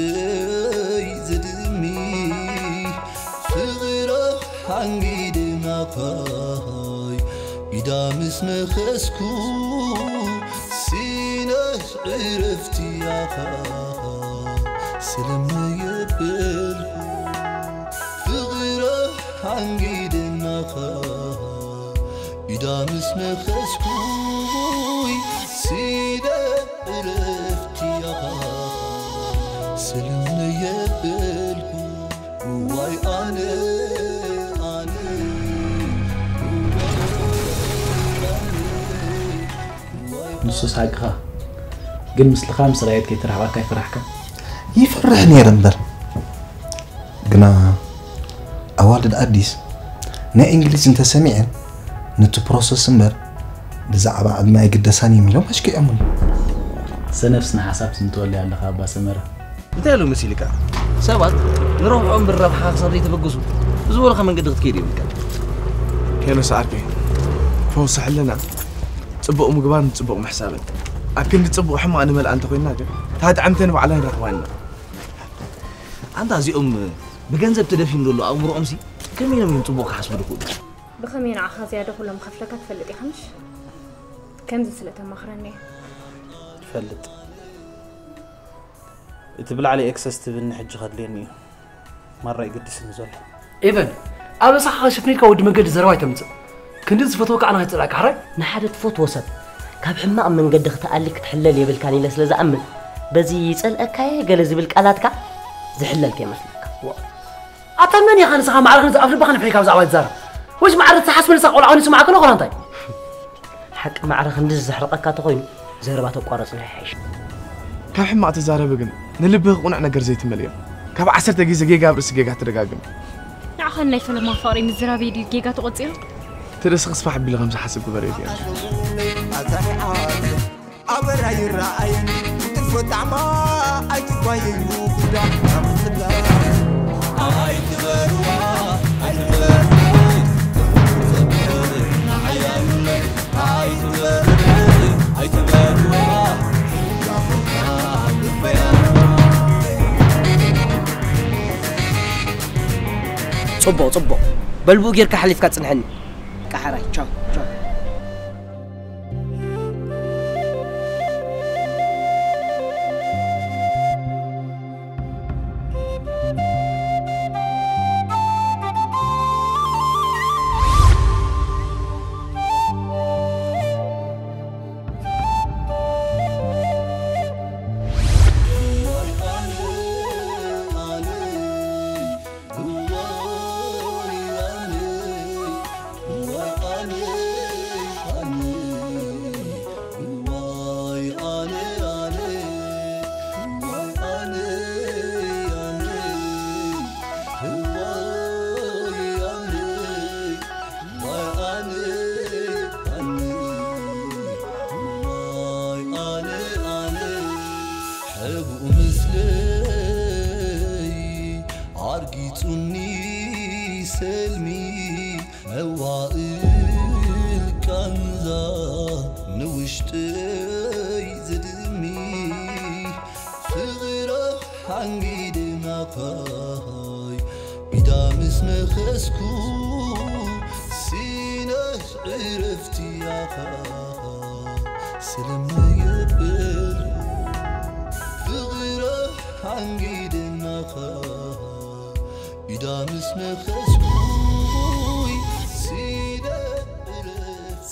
እይ ዝድሚ ፍቕራ ሓንጊድናኻይ ኢዳ ምስ ነኸስኩ ሲነ ዕረፍቲ ያኻ ስልም የበልኩ ፍቕራ ሓንጊድናኻ ኢዳ ምስ ነኸስኩይ ሲነ ዕረፍቲ ያኻ ስልም የበልኩ እዋይ ኣነ ኣነ ንሱስ ሓቅኻ ግን ምስልኻ ምስ ራየት ከይተራሕባካ ይፈራሕካ። ይፈርሕ ነይረ እምበር ግና ኣዋልድ ኣዲስ ናይ እንግሊዝ እንተሰሚዐን ነቲ ፕሮሰስ እምበር ብዛዕባ ዕድመ ኣይግደሳን እዮም ኢሎም ኣሽኪዖምኒ። ሰነፍስ ንሓሳብ ትምትወሊ ኣለኻ ኣባ ሰመረ። እንታይ ኣሎ መሲልካ? ሰባት ንረብሖም ብረብሓ ክሳብ ዘይተበገሱ ብዝበሉኻ መንገዲ ክትከይድ የብልካ። ሄኖስ ዓርከይ፣ ፈውሲ ሕልና፣ ጽቡቕ ምግባርን ጽቡቕ ምሕሳብን። ኣብ ክንዲ ጽቡቕ ሕማቕ ንመልኣ እንተኾይንና ግን፣ እታ ጥዕምቲ ንባዕላ ንረኽባ ኢና። ኣንታ እዚኦም ብገንዘብ ተደፊኑ ዘሎ ኣእምሮኦምሲ ከመይ ኢሎም እዮም ጽቡቕ ክሓስቡ ዝኽእሉ? ብኸመይ ንዓኻ ዝያዳ ኩሎም ከፍለካ ትፈልጥ ኢኻ ምሽ? ከምዚ ስለ ተማኽረኒ እየ። ትፈልጥ እቲ ብላዕሊ ኤክሰስ ትብኒ ሕጂ ከድልየኒ እዩ ማራ ይግድስኒ ዘሎ። ኤቨን ኣብ ርእስኻ ከሸፍን ኢልካ ወዲ መንገዲ ዘረባ ኣይተምጽእ። ክንዲ ዝፈትወካ ኣነ ከይጸላእካ ሕራይ። ንሓደ ትፈትዎ ሰብ ካብ ሕማቕ መንገዲ ክትኣሊ ክትሕለል የብልካን ኢለ ስለ ዝኣምን በዚ ይጸልኣካ'የ ገለ ዝብል ቃላትካ ዝሕለል ከይመስለካ። ኣታ መን ኢኻ ንስኻ ማዕረ ክንዚ ኣፍ ልብኻ ንፍሒካ ብዛዕባ ትዛረብ? ወይስ ማዕረ ትሓስብ ንስኻ ቆልዓ ኮይኑ ይስምዓካ ኣሎ ወላ እንታይ? ሓቂ ማዕረ ክንድዚ ዘሕርቐካ ተኾይኑ ዘረባ ተቋርጽ ናይ ሓይሽ። ካብ ሕማቕ ትዛረቢ ግን ንልብኺ ቁኑዕ ነገር ዘይትመልዮ። ካብ ዓሰርተ ግዜ ጌጋ ኣብ ርእሲ ጌጋ ትደጋግሚ። ንዓኻን ናይ ፈለማ ፍቕረይ ምዝራበይ ድዩ ጌጋ ተቖጺሩ? ትርእስኺ ስፋሕ ኣቢሉ ከም ዝሓስብ ግበርዮ ገይሩ። ኣበራ ይረኣየኒ ትርፎ ጣዕማ ኣይትባየዩ ጉዳ ናምስላ ኣይትበርዋ ኣይትበርዋ ጽቡቕ ጽቡቕ በል ብኡ ጌርካ ሓሊፍካ ጽንሐኒ ቃሕራይ ቻው ቻው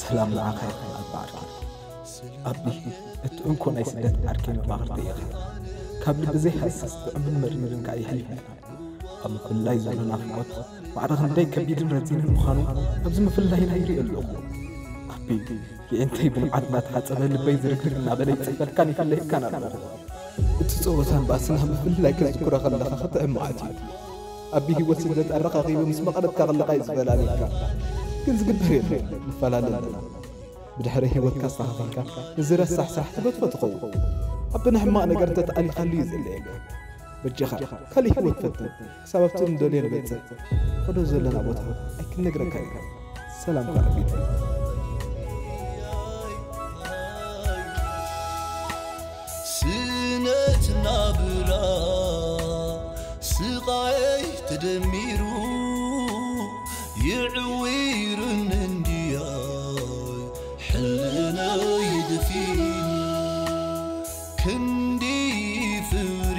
ሰላም ንዓኻ ይኹን ኣባ ዓርኪ። ኣቢ እቲ እንኮ ናይ ስደት ዓርከይ መማኽርቲ ኢኻ። ካብ ልቢ ዘይሃስስ ጥዑምን መሪርን ከኣ የሕሊፍና ኢና። ኣብ ምፍልላይ ዘሎ ናፍቖት ማዕረ ክንደይ ከቢድን ረዚንን ምዃኑ ኣብዚ ምፍልላይና ይርኢ ኣለኹ። ኣቢ የዒንተይ ብንብዓት እናተሓጸበ ልበይ ዝርግርግ እናበለ ይጽበልካን ይፍለየካን ኣለኹ። እቲ ጸወታን ባእስን ኣብ ምፍልላይ ከዝክሮ ከለኻ ክጥዕም መዓት እዩ። ኣቢ ህይወት ስደት ኣረኻኺቡ ምስ መቐረትካ ከለኻ እዩ ዝበላልየካ። ግን ዝግበር የለን ንፈላለ ኣለና። ብድሕሪ ህይወትካ ኣስተኻኺልካ ንዝረሳሕ ስራሕ ትገድፎ ትኸውን። ኣቢ ንሕማቕ ነገር እንተተኣሊኻሉ እዩ ዘለየካ። በጃኻ ካልእ ህይወት ፈትን ክሳብ ኣብቲ እንደልዮ ንበጽሕ። ንኸዶ ዘለና ቦታ ኣይክነግረካ ኢና። ሰላምካ ኣቢተይ። ስነት ናብራ ስቓየይ ተደሚሩ ይዕውርኒ እንድያይ ሕልናይ ደፊኑ ክንዲ ፍሪ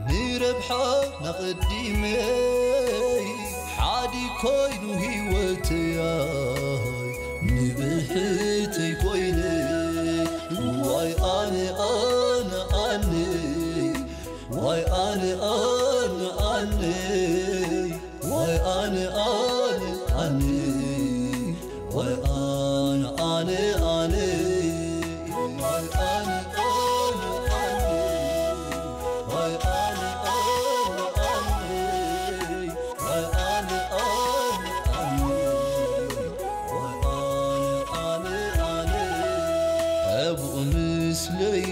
ንረብሓ ናቐዲመይ ሓዲ ኮይኑ ህይወተይ ንብሕተይ ኮይነ ዋይ ኣነ ኣነ ኣነ ዋይ ኣነ ኣነ ኣነ ዋይ ኣነ ኣነ ኣነ ዋይ ኣነ ኣነ ኣነ ዋይ ኣነ ኣነ ኣነ ዋይ ኣነ ኣነ ኣነ ዋይ ኣነ ኣነ ኣነ ዋይ ኣነ ኣነ ኣነ ኣብኡ ምስለይ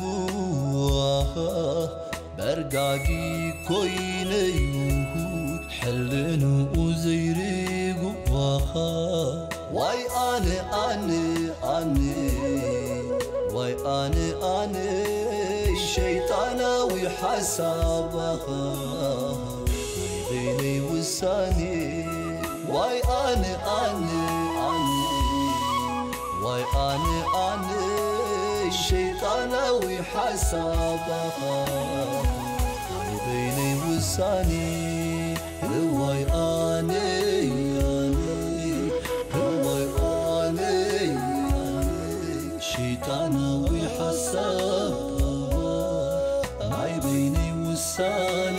እወሕብዋኻ በርጋጊ ኮይነዩ ሕልንኡ ዘይርግዋኻ ዋይ ኣነ ኣነ ኣነ ዋይ ኣነ ኣነ ሸይጣናዊ ሓሳባኻ በይነይ ውሳኔ ዋይ ኣነ ኣነ ኣነ ዋይ ኣነ ኣነ ሸይጣናዊ ሓሳባኻ ናይ በይነይ ውሳኔ እዋይ ኣነ ኣነ እዋይ ኣነ ኣነ ሸይጣናዊ ሓሳብ ናይ በይነይ ውሳኔ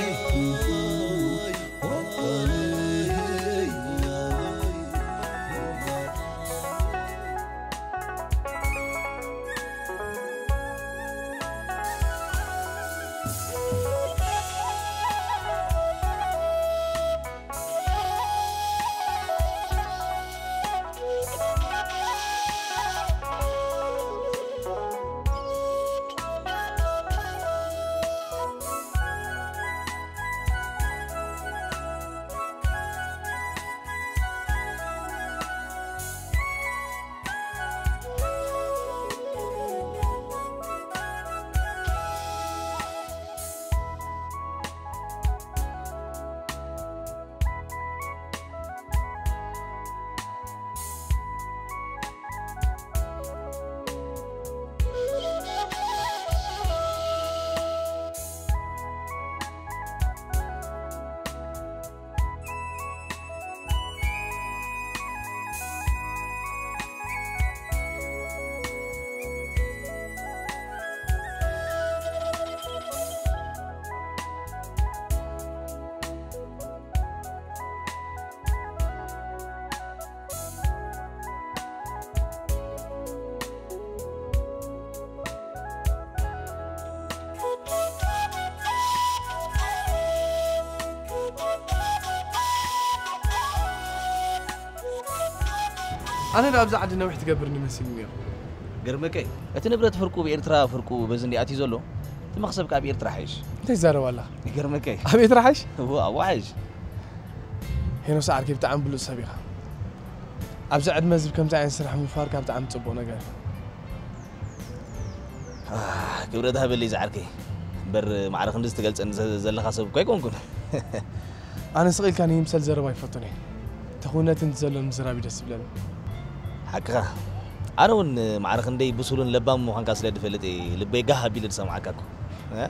ኣነ ዳ ኣብዚ ዓዲ ነዊሕ ትገብር ንመሲልኒ ነይሩ። ገርመከይ፣ እቲ ንብረት ፍርቁ ብኤርትራ ፍርቁ በዚ እንዲ ኣትዩ ዘሎ፣ እቲ መኽሰብ ካብ ኤርትራ ሓይሽ። እንታይ ትዛረብ ኣለኻ? ይገርመከይ። ኣብ ኤርትራ ሓይሽ? እዎ፣ ኣብኡ ሓይሽ። ሄኖስ ዓርከይ ብጣዕሚ ብሉጽ ሰብ ኢኻ። ኣብዚ ዕድመ እዚ ከምዚ ዓይነት ስራሕ ምፍራርካ ብጣዕሚ ጽቡቕ ነገር እዩ። ኣህ፣ ክብረት ሃበለይ ዝዓርከይ። እምበር ማዕረ ክንድዚ ትገልጸኒ ዘ-፣ ዘለኻ ሰብ እኮ ኣይኮንኩን። ኣነ ስቕ ኢልካ ንይምሰል ዘረባ ኣይፈቱን እየ። ተኽውነትን ዘሎ ምዝራብ እዩ ደስ ዝብለኒ። ሓቅኻ። ኣነ እውን ማዕረ ክንደይ ብሱልን ለባም ምዃንካ ስለ ዝፈልጥ እየ ልበይ ጋህ ኣቢለ ዝሰምዓካ እኮ። እ?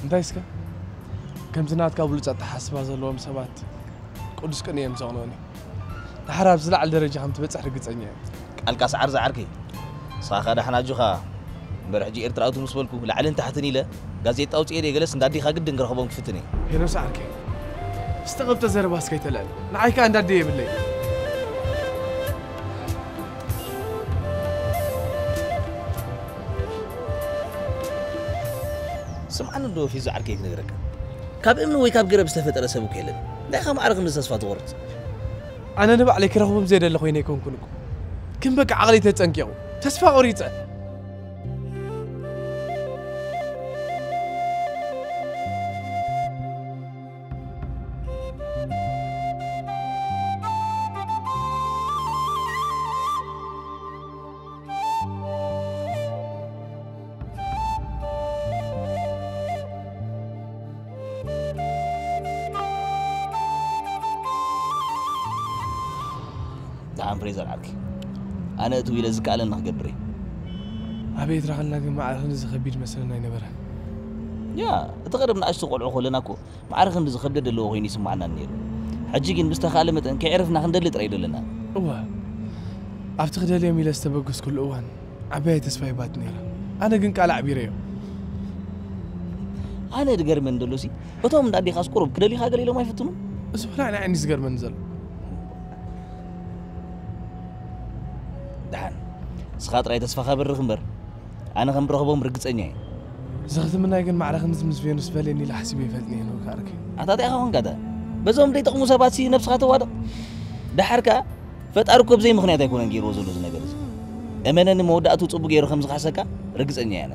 እንታይ እስከ? ከምዚ ናትካ ብሉጽ ኣተሓሳስባ ዘለዎም ሰባት ቅዱስ ቅንኢ እዮም ዘቕንኡኒ። ድሓር ኣብ ዝለዓለ ደረጃ ከም ትበጽሕ ርግጸኛ እየ። ቃልካ ሰዓር ዝዓርከይ። ንስኻ ደሓን ኣጆኻ። እምበር ሕጂ ኤርትራ ኣቱ ምስ በልኩ ላዕልን ታሕትን ኢለ ጋዜጣ ኣውፅኤ ደይ ገለስ እንዳ ኣዴኻ ግድን ክረኽቦም ክፍትን እየ። ሄኖስ ዓርከይ፣ ዝተቐብጠ ዘረባ እስከ ይተልዕል። ንዓይ ከኣ እንዳ ኣደይ የብለይ። ስምዓኒ እንዶ ፊዙ ዓርከይ ክነግረካ። ካብ እምኒ ወይ ካብ ገረብ ዝተፈጠረ ሰብ እኮ የለን። እንታይ ኢኻ ማዕረ ክንዲ ተስፋ ትቖርጽ? ኣነ ንባዕለይ ክረኽቦም ዘይደለ ኮይነ ኣይኮንኩን እኮ። ግን በቃ ዓቕለይ ተጸንቂቑ። ተስፋ ቆሪጸ። ፍሬዘር ዓርኪ፣ ኣነ እትው ኢለ ዝከኣለኒ ክገብር እየ። ኣበይ ትረኸልና ግን ማዕረ ክንድዚ ከቢድ መስለና ኣይነበረን። ያ፣ እቲ ቀደም ንኣሽቱ ቆልዑ ከለና እኮ ማዕረ ክንዲ ዝኸብደ ዘለዎ ኮይኑ ይስማዓና ነይሩ። ሕጂ ግን ብዝተኻእለ መጠን ከይዕረፍና ክንደሊ ጥራይ እዩ ዘለና። እወ፣ ኣብቲ ክደልዮም ኢለ ዝተበገስኩሉ እዋን ዓባይ ተስፋ ይባት ነይራ። ኣነ ግን ቃል ኣዕቢረዮ። ኣነ ዝገርመን ዘሎ ሲ፣ እቶም እንዳ ኣዴኻስ ቁሩብ ክደልዩኻ ገለ ኢሎም ኣይፍትኑን? እሱ ብላዕ ንዓይ እንዲ ዝገርመኒ ዘሎ። ደሓን፣ ንስኻ ጥራይ ተስፋኻ በርኽ እምበር፣ ኣነ ከም ረኽቦም ርግጸኛ እየ። ዝኽትምናይ ግን ማዕረ ክንድዚ ምስ ቬኑስ በልየኒ ኢለ ሓሲበ ይፈልጥን እየ ንውካ ኣርኪ። ኣታ እንታይ ኢኻ ኮንካ እታ? በዞም ዘይጠቕሙ ሰባት ሲ ነብስኻ ተዋድቕ? ደሓር ከኣ ፈጣሪ እኮ ብዘይ ምኽንያት ኣይኮነን ገይርዎ ዘሎ እዚ ነገር እዚ። እመነኒ መወዳእቱ ጽቡቕ ገይሩ ከም ዝኻሰካ ርግጸኛ እየ ኣነ።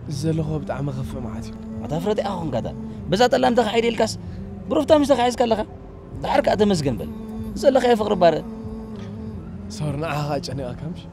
እዚ ዘለኹዎ ብጣዕሚ ከፍእ መዓት እዩ። ኣታ ፍረጥ ኢኻ ኮንካ እታ? በዛ ጠላም ተኻሒደ ኢልካስ ብሩፍታ ምስ ተኻሒዝካ ኣለኻ? ደሓር ከኣ ተመስገን በል። ዘለኻዮ ፍቕሪ ባረ። ሶሪ ንዓኻ ጨኒቐካ ምሽ?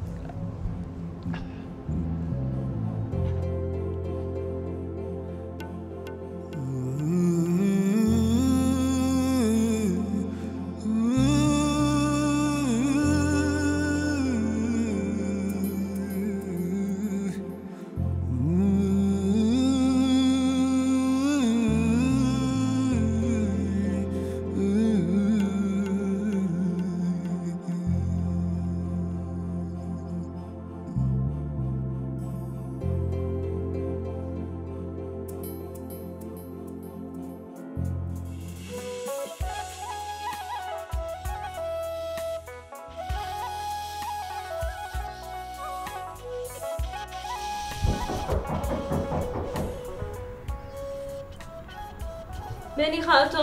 መን ኢኻ እቶ?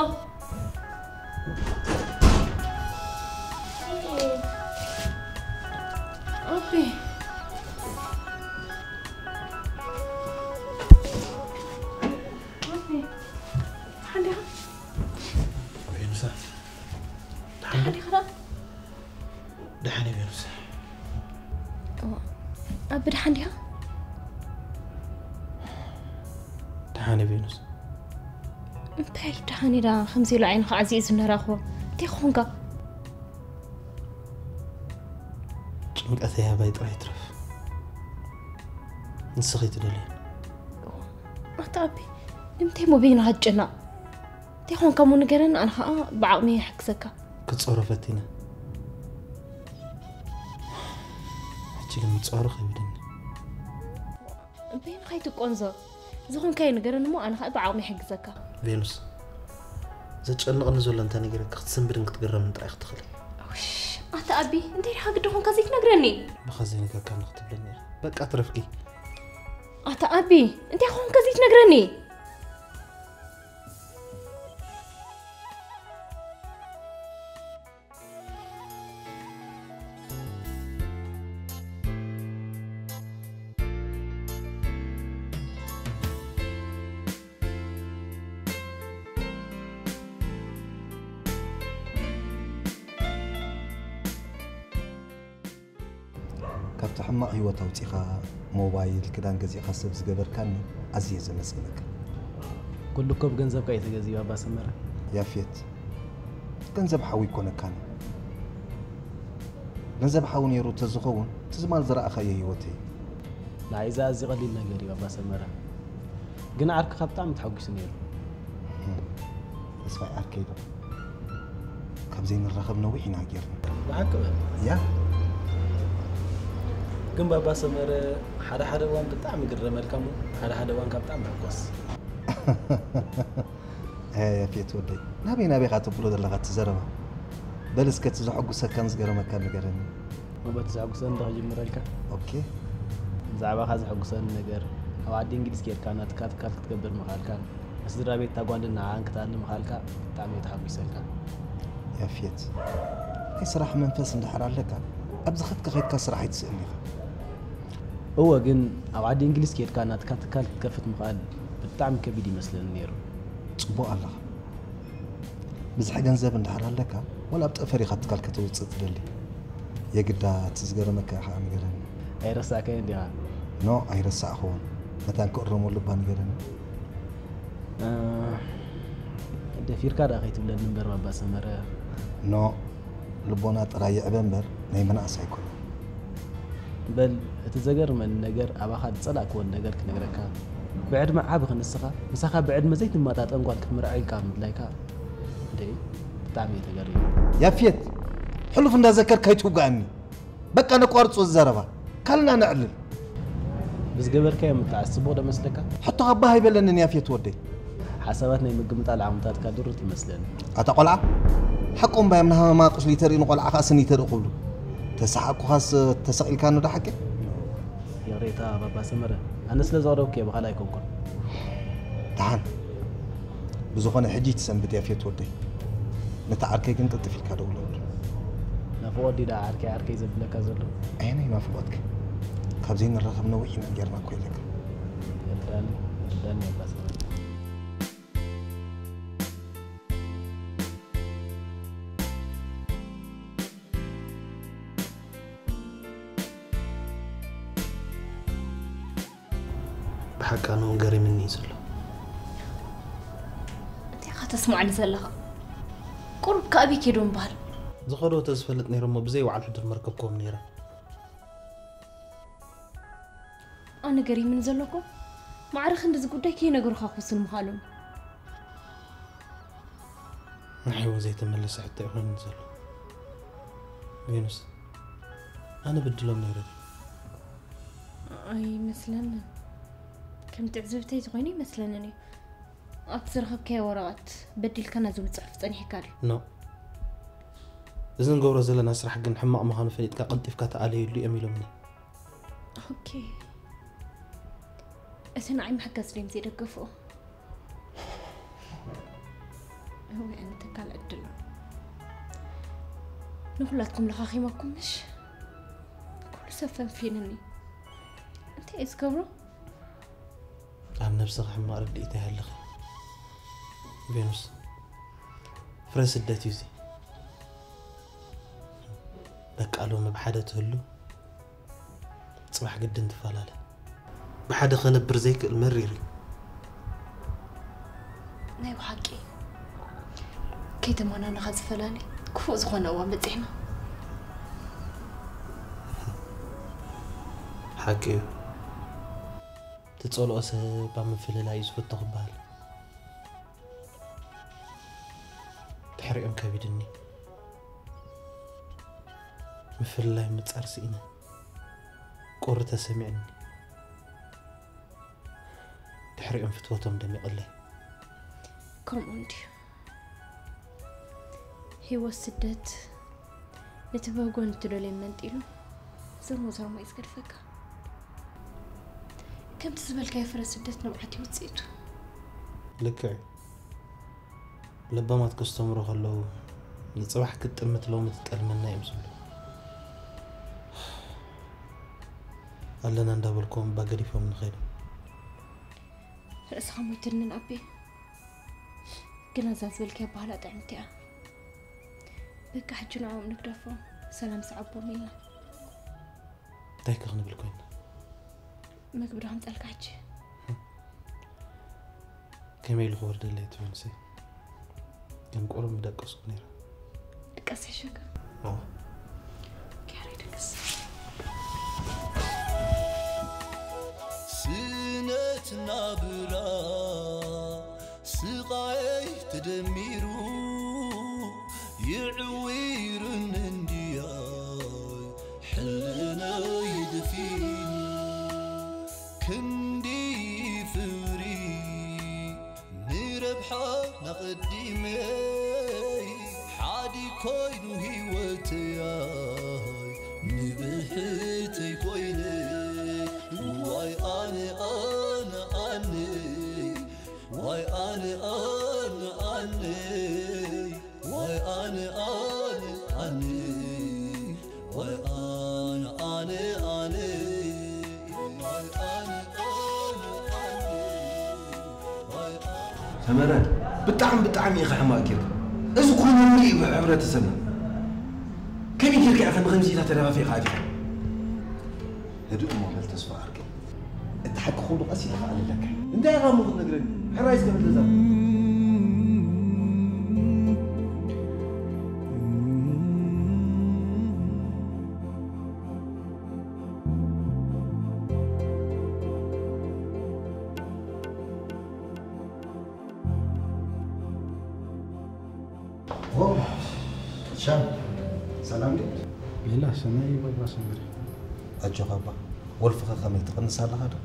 ኦኬ። ኦኬ። ሓንዲኻ? ቬኑሳ። ደሓን ዲኻ? ደሓን እየ ቬኑስ። እዋ፣ ኣቢ ደሓን ዲኻ? ደሓን እየ ቬኑስ። እንታይ ደሓን ኢላ ከምዚ ኢሉ ዓይንኻ ዓዚኡ ዝነራኽቦ? እንታይ ኾንካ? ጭንቀተይ ኣባይ ጥራይ ይትረፍ። ንስኺ ትደልዮ። ኣታ ኣቢ፣ ንምንታይ እሞ በይንኻ ትጭነቕ? እንታይ ኾንካ እሞ ንገረኒ፣ ኣነ ኸኣ ብዓቕመይ ይሕግዘካ። ክጾሮ ፈቲነ። ሕጂ ግን ምጽዋሩ ከቢድኒ። በይንኻ ኣይትቆንዞ። ዝኾንካዮ ንገረኒ እሞ ኣነ ኸኣ ብዓቕመይ ይሕግዘካ። ቬኑስ፣ ዘጨንቐኒ ዘሎ እንተ ነጊረኪ ክትስንብድን ክትግረምን ጥራይ ክትኽእሊ። ውሽ፣ ኣታ ኣቢ፣ እንታይ ዲኻ ግዲ ኾንካ ዘይትነግረኒ? ብኻ ዘይነገርካኒ ክትብለኒ ኢኻ። በቃ ትረፍኪ። ኣታ ኣቢ፣ እንታይ ኾንካ ዘይትነግረኒ? ካብቲ ሕማቕ ህይወት ኣውጺኻ፣ ሞባይል፣ ክዳን ገዚእኻ ሰብ ዝገበርካኒ ኣዝየ ዘመስግነካ። ኩሉ እኮ ብገንዘብካ እዩ ተገዚኡ ኣባ ሰመረ። ያፌት፣ ገንዘብ ሓዊ ኣይኮነካን። ገንዘብ ሓዊ ነይሩ ተዝኸውን፣ ትዝማል ዝረኣኻዮ ህይወተይ። ንዓይ እዚ ኣዝዩ ቀሊል ነገር እዩ ኣባ ሰመረ። ግን ዓርክኻ ብጣዕሚ ተሓጒሱ ነይሩ። ተስፋይ ዓርከይ ዶ? ካብ ዘይንራኸብ ነዊሕ ኢና ጌርና። ብሓቂ በል። ያ። ግን ባባ ሰመረ ሓደ ሓደ እዋን ብጣዕሚ ይግረመልካ እሞ ሓደ ሓደ እዋን ካብ ብጣዕሚ ይሕጎስ። ኣይ ያፌት ወደይ፣ ናበይ ናበይ ኢኻ ተብሎ ዘለኻ እቲ ዘረባ? በል እስከ እቲ ዘሐጉሰካን ዝገረመካን ንገረኒ። እሞ በቲ ዘሐጉሰኒ ዶ ክጅምረልካ? ኦኬ። ብዛዕባኻ ዘሐጉሰኒ ነገር፣ ኣብ ዓዲ እንግሊዝ ኬድካ ናትካ ትካል ክትገብር ምኻልካን፣ ንስድራ ቤት እታ ጓልን ንዓኣን ክትኣሊ ምኻልካ ብጣዕሚ እየ ተሓጒሰልካ። ያፌት፣ ናይ ስራሕ መንፈስ እንድሕር ኣለካ፣ ኣብ ዝኸድካ ኸይድካ ስራሕ ኣይትስእን ኢኻ። እወ፣ ግን ኣብ ዓዲ እንግሊዝ ኬድካ ናትካ ትካል ክትከፍት ምኽኣል ብጣዕሚ ከቢድ ይመስለኒ ነይሩ። ጽቡቕ ኣለኻ። ብዝሒ ገንዘብ እንድሕር ኣለካ፣ ወላ ኣብ ጠፈር ኢኻ ትካል ከተውጽእ ትደሊ። የግዳ እቲ ዝገረመካ ኢኻ ንገረኒ። ኣይረሳዕካዮን ዲኻ? ኖ፣ ኣይረሳዕኽዎን። መታን ክእረመሉ እባ ንገረኒ። እ፣ ደፊርካ ደኣ ከይትብለኒ እምበር ባባ ሰመረ። ኖ፣ ልቦና ጥራይ ይዕበ እምበር ናይ ምንኣስ ኣይኮነን። በል፣ እቲ ዘገርመኒ ነገር ኣባኻ ዝጸላእክዎን ነገር ክነግረካ። ብዕድመ ዓቢ ክንስኻ፣ ምሳኻ ብዕድመ ዘይትመጣጠን ጓል ክትምርዐይ ኢልካ ምድላይካ፣ ደይ፣ ብጣዕሚ እየ ተገሪመ። ያፌት፣ ሕሉፍ እንዳዘከርካ ኣይትውግኣኒ። በቃ ነቋርጾ እዚ ዘረባ። ካልና ነዕልል። ብዝገበርካዮ ምትዓስ ጽቡቕ ዶ መስለካ? ሕቶኻ ባህ ኣይበለንን ያፌት ወደይ። ሓሳባት ናይ ምግምጣል ዓቕምታትካ ድሩት ይመስለኒ። ኣታ ቆልዓ፣ ሓቆም ባዮም ንሃመማ ቁስሊ ተርኢ ንቆልዓ ከኣ ስኒ ተርኢ ክብሉ። ተሰሓቅኩኻስ ተሰቒልካኒ ዶ ሓቂ? ይቕሬታ ባባ ሰመረ፣ ኣነ ስለ ዘቕረብኩ እየ፣ ብኻልእ ኣይኮንኩን። ደሓን። ብዝኾነ ሕጂ ትሰንብት ያፌት ወደይ። ነታ ዓርከይ ግን ቅልጥፍ ኢልካ ደውለሉ። ናፍቖት ድዩ ደኣ ዓርከይ ዓርከይ ዘብለካ ዘሎ? ኣየናይ ናፍቖትኪ? ካብ ዘይንራኸብ ነዊሕ ኢና ጌርና እኮ ኢለካ። ይርዳኒ፣ ይርዳኒ ኣባ ሰመረ። ብሓቂ ኣነ እውን ገሪምኒ እዩ ዘሎ። እንታይ ኢኻ ተስምዓኒ ዘለኻ? ቁሩብ ከኣበይ ከይዶም በሃል? ዝኸዶ ተዝፈልጥ ነይረ እሞ ብዘይ በዓል ሕዱር መርከብክዎም ነይረ። ኣነ ገሪምኒ ዘሎ እኮ ማዕረ ክንድዚ ጉዳይ ከይነገሩኻ ክውስን ምዃኖም። ንዓይ እውን ዘይተመለሰ ሕቶ ይኾነኒ ዘሎ። ቬኑስ፣ ኣነ በድሎም ነይረ ድዩ? ኣይመስለንን። ከም ትዕዝብተይ ዝኾይኑ ይመስለንን እዩ። ኣብቲ ዝረኸብካዮ ወረቐት በዲልካና ዝብል ጽሑፍ ጸኒሕካ ድዩ? ኖ። እዚ ንገብሮ ዘለና ስራሕ ግን ሕማቕ ምዃኑ ፈሊጥካ ቀልጢፍካ ተኣለየሉ እዮም ኢሎምኒ። ኦኬ። እቲ ንዓይ ምሕጋዝ ድዮም ዘይደገፍዎ? እወ፣ ኣነ ተካል ዕድል። ንኹላትኩም ለኻኺመኩም ምሽ? ኩሉ ሰብ ፈንፊንኒ። እንታይ እዩ ዝገብሮ? ኣብ ነብስኺ ሕማቕ ርድኢት ኣይሃልኺ። ቬኑስ፣ ፍረ ስደት እዩ እዚ። በቃ ሎሚ ብሓደ ትህሉ፣ ጽባሕ ግድን ትፈላለ። ብሓደ ከነብር ዘይክእል መሪር እዩ። ናይ ብሓቂ ከይተመናነኻ ዝፈላለ ክፉእ ዝኾነ እዋን በጺሕና። ሓቂ እዩ። ትጸልኦ ሰብ ኣብ ምፍልላይ እዩ ዝፍቶ ክበሃል። ድሕሪኦም ከቢድኒ። ምፍልላይ ምጻር ስኢነ። ቁሪ ተሰሚዕኒ። ድሕሪኦም ፍትወቶም ደሚቕለይ። ከምኡ እንድዩ። ህይወት ስደት ነቲ በጎን እትደልዮ መንጢሉ ዘርሞ ዘርሞ እዩ ዝገድፈካ። ከምቲ ዝበልካዮ ፍረ ስደት ንብዓት እዩ ውጽኢቱ። ልክዕ እዩ። ለባማት ከስተምሩ ከለዉ፣ ንጽባሕ ክትጥምት ሎሚ ትጠልመና እዮም ዝብሉ። ኣለና እንዳበልኩም እባ ገዲፎም ንኸይዱ። ርእስኻ ሞይትንን ኣቢ። ግን እዛ ዝበልካያ በሃላ ጥዕምቲ እያ። በቃ ሕጂ ንዕኦም ንግደፎም፣ ሰላም ሰዓቦም ኢልና። እንታይ ከ ክንብል ኮይንና? መግቢ ዶ ከምጸልካ ሕጂ? ከመይ ኢሉ ክወርደለይ እቲ ዮንሰይ? ግን ቁሩብ ምደቀስኩ ነይረ። ድቀስ ይሕሸካ። ኦ። ኪያረይ ድቀስ። ስነት ናብራ ስቓየይ ተደሚሩ ይዕዊርን እንድያይ ሕልናይ ደፊኑ ክንዲ ፍቕሪ ንረብሓ ናቐዲመይ ሓዲ ኮይኑ ህይወተይ ንብሕተይ ኮይነ ዋይ ኣነ ኣነ ኣነ ዋይ ኣነ ኣነ ኣነ ዋይ ኣነ ኣነ ኣነ ዋይ ኣነ ኣነ ኣነ ዋይ ኣነ ኣነ ኣነ ዋይ ኣነ ሰመረ፣ ብጣዕሚ ብጣዕሚ ኢኻ ሕማቕ ጌርካ። እዚ ኩሉ ንርኢ እዩ ሕብረተሰብና። ከመይ ጌርካ ኢኻ ንኸምዚታት ተደፋፊእካ ኣቲኻ? ህድእ እሞ በል ተስፋ ዓርከይ። እቲ ሓቂ ኩሉ ቀስ ኢልካ ኣለካ። እንታይ ኢኻ እሞ ክትነግረኒ? ሕራይ እስከ በል ተዛረብ። ሻም፣ ሰላም ድዩ? ሜላ ሰናይ ባባ ሰመረ። ኣጆኻ እባ። ወልፍኻ ከመይ ትቕንስ ኣለኻ ዶ?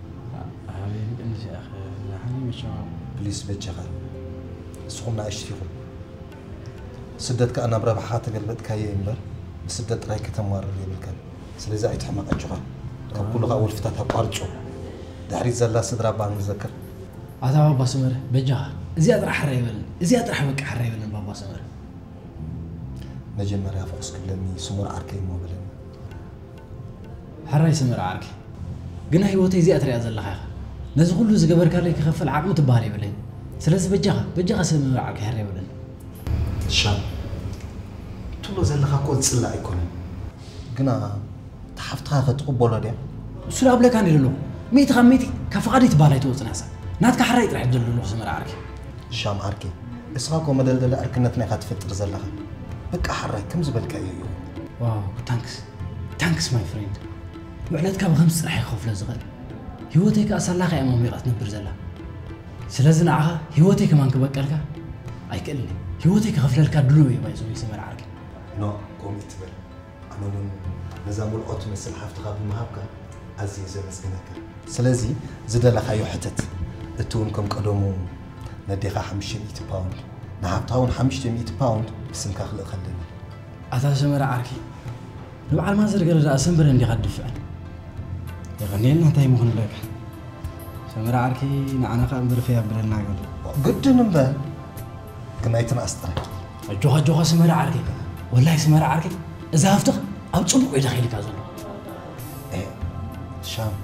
ኣበይ ንቅንስ ያኸ ዛሓኒ መቸዋ። ፕሊስ በጃኻ። ንስኹም ንኣሽቱ ኢኹም። ስደት ከኣ ናብ ረብሓኻ ተገልበጥካዮ እምበር ብስደት ጥራይ ከተማርር የብልካን። ስለዚ ኣይትሕመቕ ኣጆኻ። ካብ ኩሉ ከኣ ወልፍታት ኣቋርጾ። ድሕሪት ዘላ ስድራ እባ ንዘክር። ኣታ ባባ ሰመረ በጃኻ እዚኣ ጥራሕ ሕራይ ይበልን፣ እዚኣ ጥራሕ በቃ ሕራይ ይበልን ባባ ሰመረ። መጀመርያ ፍኹስ ክብለኒ ስሙር ዓርከይ እሞ በለኒ። ሕራይ ሰመረ ዓርከይ፣ ግና ህይወተይ እዚኣ ትሪኣ ዘለኻ ኢኻ። ነዚ ኩሉ ዝገበርካለይ ክኸፍል ዓቕሚ ትበሃል የብለይን። ስለዚ በጃኻ በጃኻ ሰመረ ዓርከይ ሕራይ በለኒ። ሻም፣ ትብሎ ዘለኻ እኮ ዝጽላእ ኣይኮነን። ግና እታ ሓፍትኻ ከ ትቕበሎ ድያ? እሱ ደኣ እብለካ እንዲ ዘለኹ፣ ሚእቲ ካብ ሚእቲ ካብ ፍቓደይ ትበሃል ኣይትወጽእን እያ እሳ። ናትካ ሕራይ ጥራሕ እደሊ ዘለኹ ሰመረ ዓርከይ። ሻም ዓርከይ፣ እስኻ እኮ መደልደሊ ዕርክነትና ኢኻ ትፈጥር ዘለኻ። በቃ ሕራይ ከም ዝበልካዮ እዩ። ዋው፣ ታንክስ ታንክስ ማይ ፍሬንድ። ውዕለትካ ብኸምዚ ጥራሕ እየ ክኸፍሎ ዝኽእል። ህይወተይ ከኣ ሳላኻ እያ ሞሚቓ ትነብር ዘላ። ስለዚ ንዓኻ ህይወተይ ከማን ክበቀልካ ኣይክእልን እየ። ህይወተይ ክኸፍለልካ ድሉው እየ ባይዘወይ ሰመረ ዓርከይ። ኖ፣ ከምኡ ትበል። ኣነ እውን ነዛ ምልኦ ትመስል ሓፍትኻ ብምሃብካ ኣዝየ ዘመስግነካ። ስለዚ ዝደለኻዮ ሕተት። እቲ እውን ከም ቀደሙ ነዴኻ ሓሙሽተ ሚእቲ ፓውንድ፣ ንሓፍትኻ እውን ሓሙሽተ ሚእቲ ፓውንድ ብስምካ ክልእኸለኒ። ኣታ ሰመረ ዓርከይ፣ ንበዓል ማዘር ገለ ደኣ ሰንበረ እንዲኻ ትድፍዐን። የቐንየልና እንታይ ምኹን ብለካ። ሰመረ ዓርከይ፣ ንዓና ከኣ እምበር ፈይ ኣብለና ገለ። ግድን እምበር፣ ግን ኣይትንኣስ ጥራይ። ኣጆኻ ኣጆኻ ሰመረ ዓርከይ፣ ወላሂ ሰመረ ዓርከይ፣ እዛ ሃፍትኻ ኣብ ጽቡቕ ኢድኻ ኢልካ ዘሎ። ኤ፣ ሻም፣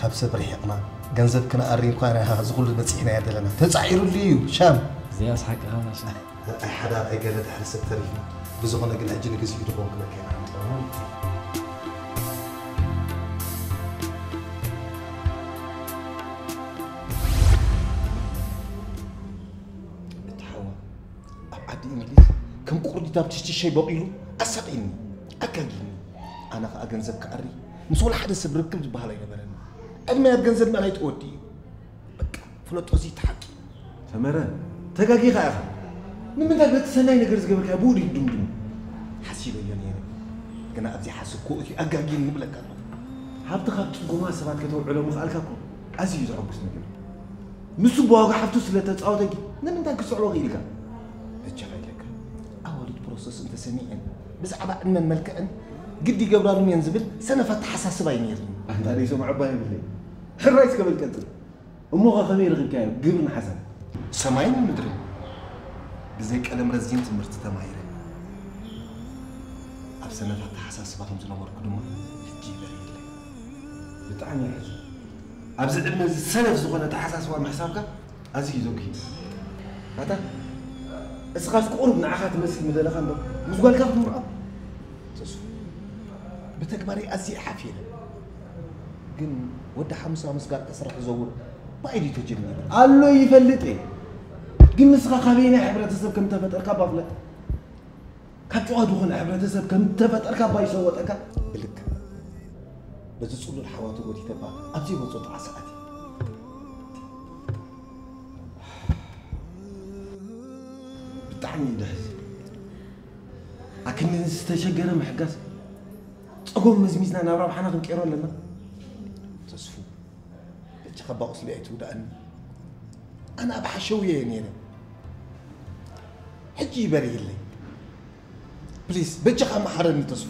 ካብ ሰብ ርሒቕና ገንዘብ ክንኣሪ እንኳ ኢና እዚ ኩሉ በጺሕናዮ ዘለና። ተጻዒሩሉ እዩ ሻም። እዚኣስ ሓቅኻ። ኣይ ሓዳር ኣይ ገለ ድሕሪ ሰብ ተሪፍና። ብዝኾነ ግን ሕጂ ንግዚኡ ድኾን ክበካ ኢና። እቲ ሓዋ ኣብ ዓዲ እንግሊዝ ከም ቁርዲት ኣብ ትሽትሸይ በቒሉ ኣሳቒኒ፣ ኣጋጊኒ። ኣነ ኸኣ ገንዘብ ክኣሪ ምስ ወላ ሓደ ሰብ ርክብ ዝበሃል ኣይነበረኒ። ዕድመይ ኣብ ገንዘብ ምእላይ ተወዲኡ። በቃ ፍለጦ እዚ እቲ ሓቂ። ሰመረ፣ ተጋጊኻ ኢኻ። ንምንታይ በቲ ሰናይ ነገር ዝገበርካዮ ብኡ ድዩ ትድምድሞ? ሓሲበዮ ነይረ። ግና ኣብ ዘይሓሰብክዎ እትዩ ኣጋጊኒ ይብለካ ኣለኹ። ሃብቲ ካብ ጽጉማት ሰባት ከተውዕሎ ምኽኣልካ እኮ ኣዝዩ ዘሐጉስ ነገር እዩ። ንሱ ብዋጋ ሓፍቱ ስለ ተጻወተ ግን ንምንታይ ክስዕቦ ክኢልካ? በጃኻ ኢለካ። ኣዋልድ ፕሮሰስ እንተሰሚዐን ብዛዕባ ዕድመን መልክዕን ግዲ ይገብራሉም እየን ዝብል ሰነፍ ኣተሓሳስባ እዩ ነይርኒ። ኣንታ ደይሰምዖ እባ የብለይ። ሕራይ እስከ በል ቀጽል። እሞኸ ከመይ ረኺብካዮ ግብርን ሓሳብ? ሰማይን ምድርን። ብዘይ ቀለም ረዚን ትምህርቲ ተማሂረ። ኣብ ሰነፍ ኣተሓሳስባ ከም ዝነበርኩ ድማ ሕጂ ይበርየለይ። ብጣዕሚ የሕዝን። ኣብዚ ዕድመ እዚ ሰነፍ ዝኾነ ኣተሓሳስባ ምሕሳብካ ኣዝዩ እዩ ዘጉሂ። ኣታ እስኻስ ቁሩብ ንዓኻ ትመስል ምደለኻ እምበር ምስ ጓልካ ክትምርዖ? ተስፉ፣ ብተግባር ኣዝየ ሓፊረ። ግን ወዲ ሓሙስ ሓሙስ ጋር ከስራሕ ዝዘውር ባይ ድዩ ተጀሚሩ? ኣሎ ይፈልጥ እየ። ግን ንስኻ ካበየናይ ሕብረተሰብ ከም ተፈጠርካ እባ ፍለጥ። ካብ ጨዋ ዝኾነ ሕብረተሰብ ከም ተፈጠርካ እባ ይሰወጠካ። ብልክ በዚ ጽሉል ሓዋ ተጎቲተ እባ ኣብ ዘይወጾ ጥዓ ሰዓት እዩ። ብጣዕሚ እዩ ደሕዚ። ኣክንዲ ዝተሸገረ ምሕጋዝ፣ ጸጎም መዝሚዝና ናብ ረብሓና ክንቀይሮ ኣለና። ተስፉ፣ በጃኻ እባ ቁስሊ ኣይትውድኣኒ። ኣነ ኣብ ሓሸውየ እየ ነይረ። ሕጂ ይበርየለይ። ፕሊስ፣ በጃኻ መሓረኒ ተስፉ።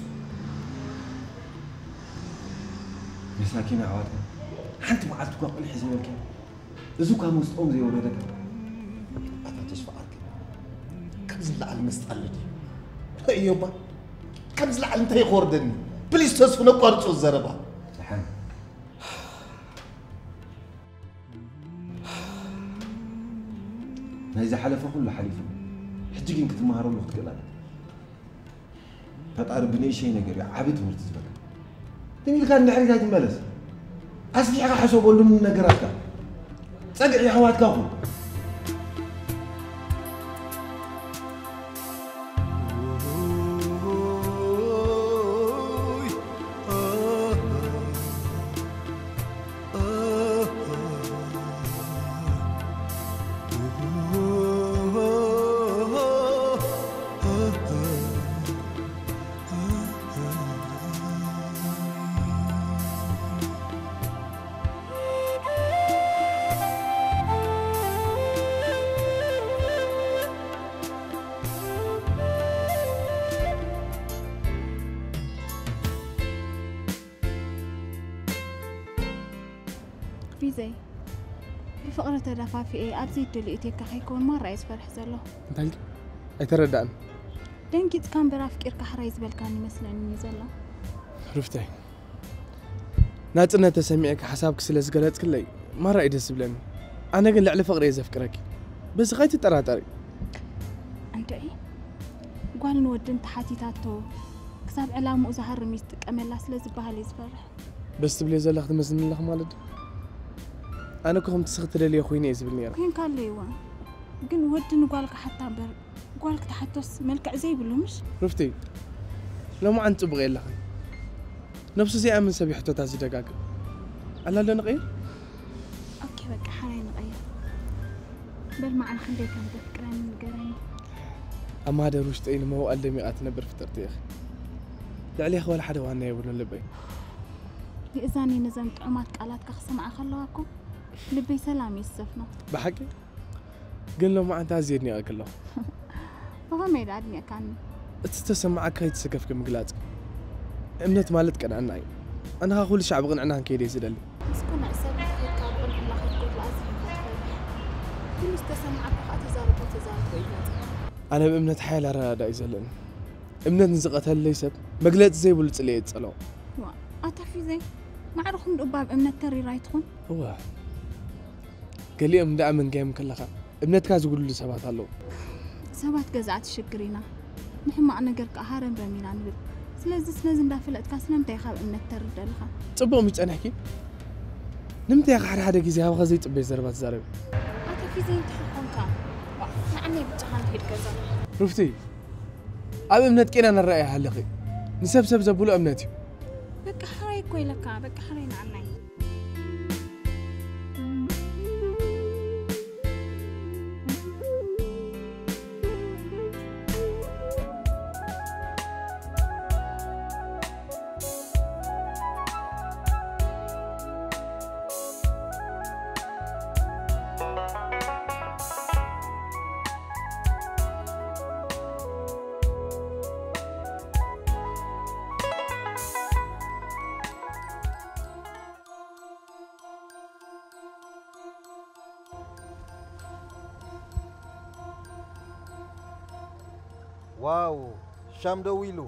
መሳኪን ኣሕዋትና፣ ሓንቲ መዓልቲ እኳ ቁልሒ ዘይበልካ፣ እዚ እኳ መስጦም ዘይወረደካ። ኣታ ተስፋ ዓርከይ፣ ካብዚ ንላዕሊ መስጣ ኣሎ ድዩ? ረእዮ እባ፣ ካብዚ ላዕሊ እንታይ ክወርደኒ? ፕሊስ ተስፉ፣ ነቋርጾ ዘረባ። ደሓን። ናይ ዝሓለፈ ኩሉ ሓሊፉ፣ ሕጂ ግን ክትመሃረሉ ክትክእል ኣለካ። ፈጣሪ ብንእሸይ ነገር እዩ ዓቢ ትምህርቲ ዝህበካ። ትም ኢልካ ንድሕሪት ኣይትመለስ። ኣስፊሕካ ሕሰበሉ ንነገራትካ። ጸግዒ ኣሕዋትካ ኩን። ፊዘይ፣ ብፍቕሪ ተደፋፊኤ ኣብ ዘይደልዮ እትየካ ከይከውን ማራ እየ ዝፈርሕ ዘለኹ። እንታይ ኢልኪ? ኣይተረዳእን። ደንጊጽካ እምበር ኣፍቂርካ ሕራይ ዝበልካኒ ይመስለኒ ዘሎ። ሩፍተይ፣ ናጽነት ተሰሚዕካ ሓሳብኪ ስለ ዝገለጽክለይ ማራ እዩ ደስ ዝብለኒ። ኣነ ግን ልዕሊ ፍቕሪ እየ ዘፍቅረኪ። በዚ ከይትጠራጠሪ። እንድዒ፣ ጓልን ወድን ተሓቲታቶ ክሳብ ዕላምኡ ዝሃርም እዩ ዝጥቀመላ ስለ ዝበሃል እየ ዝፈርሕ። በዚ ትብልዮ ዘለኺ ትመስልኒ ኣለኺ ማለት ድዩ? ኣነ እኮ ከምቲ ስኺ ትደልዮ ኮይነ እየ ዝብል ነይረ። ኮይንካ ኣለይዋ፣ ግን ወዲ ንጓል ክሓታ እምበር ጓል ክትሓቶስ መልክዕ ዘይብሉ ምሽ? ሩፍቲ፣ ሎማዓንቲ ጽቡቕ የለኽን። ነብሱ ዘይኣምን ሰብ እዩ ሕቶታት ዝደጋግም። ኣላ ዶ ንቐይር? ኦኬ፣ በቃ ሓራይ ንቐይር። በል መዓል ክንደይ ከም ተፍቅረኒ ንገረኒ። ኣብ ማህደር ውሽጠይ ንመዋእል ደሚቓ ትነብር ፍጥርቲ ኢኺ። ልዕሌኺ ዋላ ሓደ ዋና የብሉን ልበይ። ይእዛኒ ነዘም ጥዑማት ቃላትካ ክሰምዓ ከለዋ እኮ ልበይ ሰላም እዩ ዝሰፍኖ። ብሓቂ ግን ሎማዓንቲ ኣዝየ ኣድኒቐኪ ኣለኹ። ብኸመይ ደኣ ኣድኒቕካኒ? እቲ ዝተሰማዓካ ከይተሰከፍኪ ምግላጽ። እምነት ማለት ቅንዕና እዩ። ኣነ ኸኣ ኩሉ ሻዕ ብቕንዕና ክንከይድ እየ ዝደሊ። ምስ ቅኑዕ ሰብ ንኽትከይድ ካብ ቅንዕና ከይትጎድል ኣዚኻ ኢኻ ትፈርሕ። ኩሉ ዝተሰማዓካ ከኣ ተዛረቦ ተዛረቦ እዩ መጺኡ። ኣነ ብእምነት ሓያል ኣረዳድኣ እዩ ዘለኒ። እምነት ንዝቐተለለይ ሰብ መግለጺ ዘይብሉ ጽልኢ እየ ዝጸልኦ። ዋ፣ ኣታ ፊዘይ፣ ማዕረኹም ድኡ ብ እምነት ተሪር ኣይትኹን? እወ። ገሊኦም እንዳኣመንካዮም ከለኻ እምነትካ ዝጉድሉ ሰባት ኣለዉ። ሰባት ገዛእቲ ሽግር ኢና፣ ንሕማቕ ነገር ከኣ ሃረምረም ኢና ንብል። ስለዚስ ነዚ እንዳፈለጥካ ስለምንታይ ኢኻ ብ እምነት ተርር ደለኻ? ጽቡቕ ምሽ ጸኒሕኪ? ንምንታይ ኢኻ ሓደ ሓደ ግዜ ካባኻ ዘይጽበዮ ዘረባ ትዛረቢ? ኣታ ፊዘይ እንታይ ኾንካ? ዋ፣ ንዓነይ ብቻኻ ንኺድ ገዛ። ሩፍቲ፣ ኣብ እምነት ቄና ንረኣያ ኣለኺ። ንሰብ ሰብ ዘብሎ እምነት እዩ። በቃ ሕራይ እኮ ኢለካ፣ በቃ ሕራይ ንዓናይ። ዋው፣ ሻም ደዊሉ።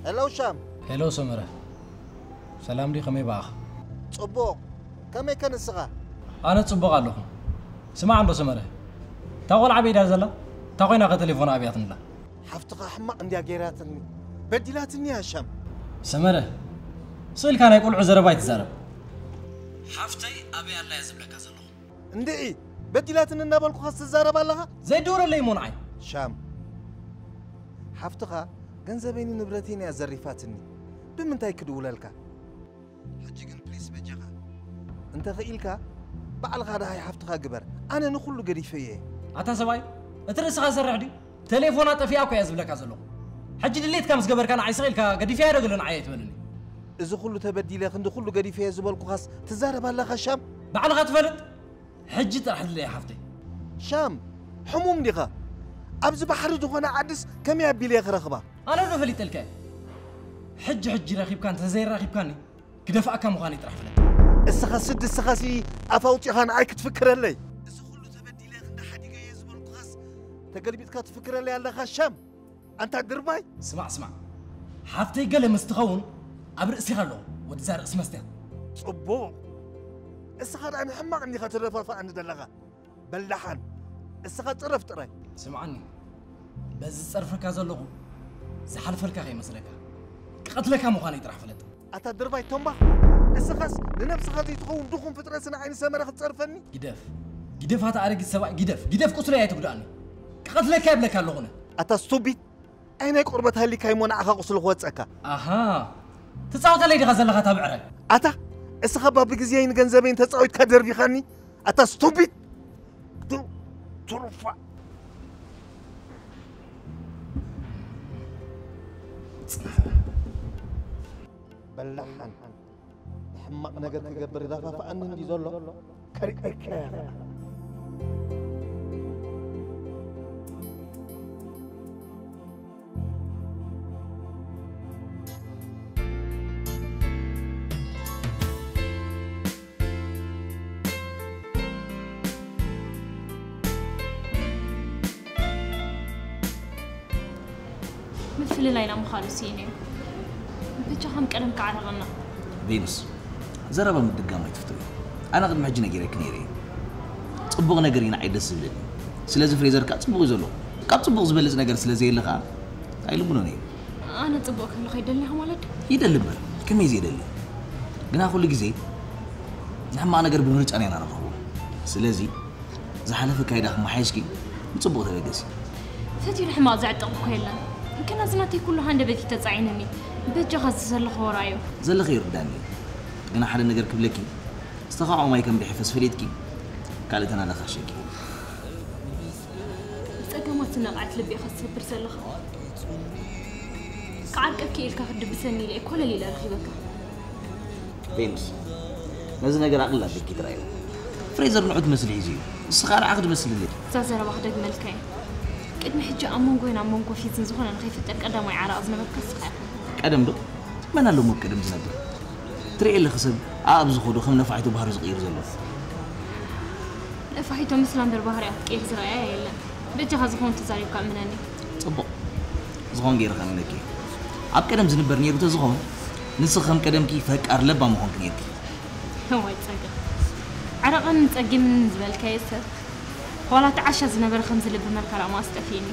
ሄሎ ሻም። ሄሎ ሰመረ፣ ሰላም ድዩ? ከመይ በኣኻ? ጽቡቕ። ከመይ ከ ንስኻ? ኣነ ጽቡቕ ኣለኹ። ስማዕ እንዶ ሰመረ፣ እታ ቆልዓ በይዳ ዘላ እንታይ ኮይና ከ ተሌፎና ኣብያትንላ? ሓፍትኻ ሕማቕ እንድያ ገይራትኒ። በዲላትኒ እያ ሻም። ሰመረ፣ ስቕ ኢልካ ናይ ቆልዑ ዘረባ ኣይትዛረብ። ሓፍተይ ኣበይ ኣላ እየ ዝብለካ ዘለኹ። እንድዒ፣ በዲላትኒ እናበልኩኻስ ትዛረብ ኣለኻ? ዘይድወለለይ እሞ ንዓይ። ሻም፣ ሓፍትኻ ገንዘበይን ንብረተይን እያ ዘሪፋትኒ። ብምንታይ ክድውለልካ? ሕጂ ግን ፕሊስ በጃኻ እንተ ኽኢልካ ባዕልኻ ደሃይ ሓፍትኻ ግበር። ኣነ ንኹሉ ገዲፈዮ እየ። ኣታ ሰብኣይ፣ እቲ ርእስኻ ዝሰርሕ ድዩ? ተሌፎና ጠፊኣ እኮ እያ ዝብለካ ዘለኹ። ሕጂ ድሌትካ ምስ ገበርካ ንዓይ ስቕ ኢልካ ገዲፈያ ዶ ገለ ንዓይ ኣይትበልኒ። እዚ ኹሉ ተበዲለ ክንዲ ኹሉ ገዲፈዮ ዝበልኩኻስ ትዛረብ ኣለኻ ሻም? ባዕልኻ ትፈልጥ። ሕጂ ጥራሕ ድለያ ሓፍተይ። ሻም ሕሙም ዲኻ? ኣብዚ ባሕሪ ዝኾነ ዓድስ ከመይ ኣቢለ እየ ክረኽባ? ኣነ ዶ ፈሊጠልካ እየ? ሕጂ ሕጂ ረኺብካ እንተዘይራኺብካኒ ግደፍኣካ ምዃነይ ጥራሕ ፍለጥ። እስኻ ስዲ እስኻሲ ኣፍ ኣውጺኻ ንዓይ ክትፍክረለይ። እዚ ኩሉ ተበዲለ ክንዲ ሓዲገ እየ ዝበልኩኻስ ተገልቢጥካ ትፍክረለይ ኣለኻ ሻም። ኣንታ ድርባይ። ስማዕ ስማዕ ሓፍተይ ገለ ምስ ትኸውን ኣብ ርእሲኻ ኣለኹ ወድዛ ርእሲ መስትያት። ጽቡቕ እስኻ ደኣ ንሕማቕ እንዲኻ ተደፋፍኣኒ ዘለኻ። በላሓን እስኻ ጽረፍ ጥራይ። ስምዓኒ በዚ ዝጸርፈካ ዘለኹ ዝሓልፈልካ ከይመስለካ ክቐትለካ ምዃነይ ጥራሕ ፍለጥ። ኣታ ድርባይ ቶምባ እስኻስ ንነብስኻ ዘይትኸውን ድኹም ፍጥረት ንዓይኒ ሰመረ ክትጸርፈኒ። ግደፍ ግደፍ ኣታ ኣረጊት ሰብኣይ ግደፍ ግደፍ ቁስለይ ኣይትጉድኣኒ ክቐትለካ ይብለካ ኣለኹነ። ኣታ ስቱቢድ ኣይ ናይ ቆርበት ሃሊካይ እሞ ንዓኻ ቁስሊ ክወጸካ። ኣሃ ትጻወተለይ ዲኻ ዘለኻ እታ ብዕራይ። ኣታ እስኻ ባቢ ግዜይን ገንዘበይን ተጻዊትካ ደርቢኻኒ ኣታ ስቱቢድ። ትሩፋ በላሓን ንሕማቕ ነገር ክገብር ይደፋፍኣኒ እንዲ ዘሎ ከሪኤካ እየ። ልና ኢና ምዃኑ ስኢነ እዩ። ብቻ ከም ቀደም ክዓረቐና። ቬኑስ፣ ዘረባ ምድጋም ኣይትፍትዊ። ኣነ ቅድሚ ሕጂ ነጊረኪ ነይረ እየ። ጽቡቕ ነገር እዩ ንዓይ ደስ ዝብለኒ። ስለዚ ፍሬዘር ከኣ ጽቡቕ እዩ ዘሎ። ካብ ጽቡቕ ዝበልጽ ነገር ስለ ዘየለ ከኣ ኣይልምኖን እየ። ኣነ ጽቡቕ ክህልኻ ይደሊ ኢኻ ማለት ድዩ? ይደሊ እምበር፣ ከመይ ዘይደሊ? ግና ኩሉ ግዜ ንሕማቕ ነገር ብምርጫና ኢና ንረኽቦ። ስለዚ ዝሓለፈ ኣካይዳ ከመሓየሽኪ ንጽቡቕ ተበገሲ። ፈትዩ ንሕማቕ ዘዕጥቕ እኮ የለን። ግና እዚ ናተይ ኩሉ ሃንደበት እዩ ተጻዒነኒ። በጃኻ እዚ ዘለኽዎ ርኣዮ። ዘለኺ ይርዳኒ። ግና ሓደ ነገር ክብለኪ፣ ዝተኻዕኦ ማይ ከም ደሒፈስ ፈሊጥኪ፣ ካልእ ተናላኻሸኪ። ብጸገማት ዝነቕዐት ልቢ ኢኻ ትሰብር ዘለኻ። ክዓርቀኪ ኢልካ ክትድብሰኒ ኢለ እየ ኮለል ኢለ ረኺበካ። ቬኑስ፣ ነዚ ነገር ኣቕልል ኣቢልኪ ትረኣዮ። ፍሬዘር ንዑ ትመስሊ ሒዙ እዩ። ንስኻ ንዓኺ ትመስሊ ኣለኪ። እዛ ዘረባ ክደግመልካ እየ። ቅድሚ ሕጂ ኣብ መንጎይን ኣብ መንጎ ፊዝን ዝኾነ ንኸይፍጠር ቀዳማይ ዓራቕ ዝነበርካ ንስኻ ኢኻ። ቀደም ዶ? መን ኣሎ ኣብ ቀደም ዝነብር? ትርእይ ኣለኺ ሰብ ኣኣብ ዝኸዶ ከም ነፋሒቶ ባህሪ ዝቕይር ዘሎ። ነፋሒቶ ምስላ እምበር ባህሪኣ ክትቅይር ዝረኣያ የለን። በጃኻ ዝኾነ ተዛሪብካ እመነኒ። ጽቡቕ። ዝኾን ገይረ ከእምነኪ እየ። ኣብ ቀደም ዝንበር ነይሩ ተዝኸውን፣ ንስኺ ከም ቀደምኪ ፈቃር ለባም ምኾንኪ ነይርኪ። እዋይ ጸገም። ዓረቐንን ጸጊምንን ዝበልካዮ ሰብ፣ ዋላ እቲ ዓሻ ዝነበረ ከምዚ ልቢ መርካራ መኣስ ጠፊእኒ።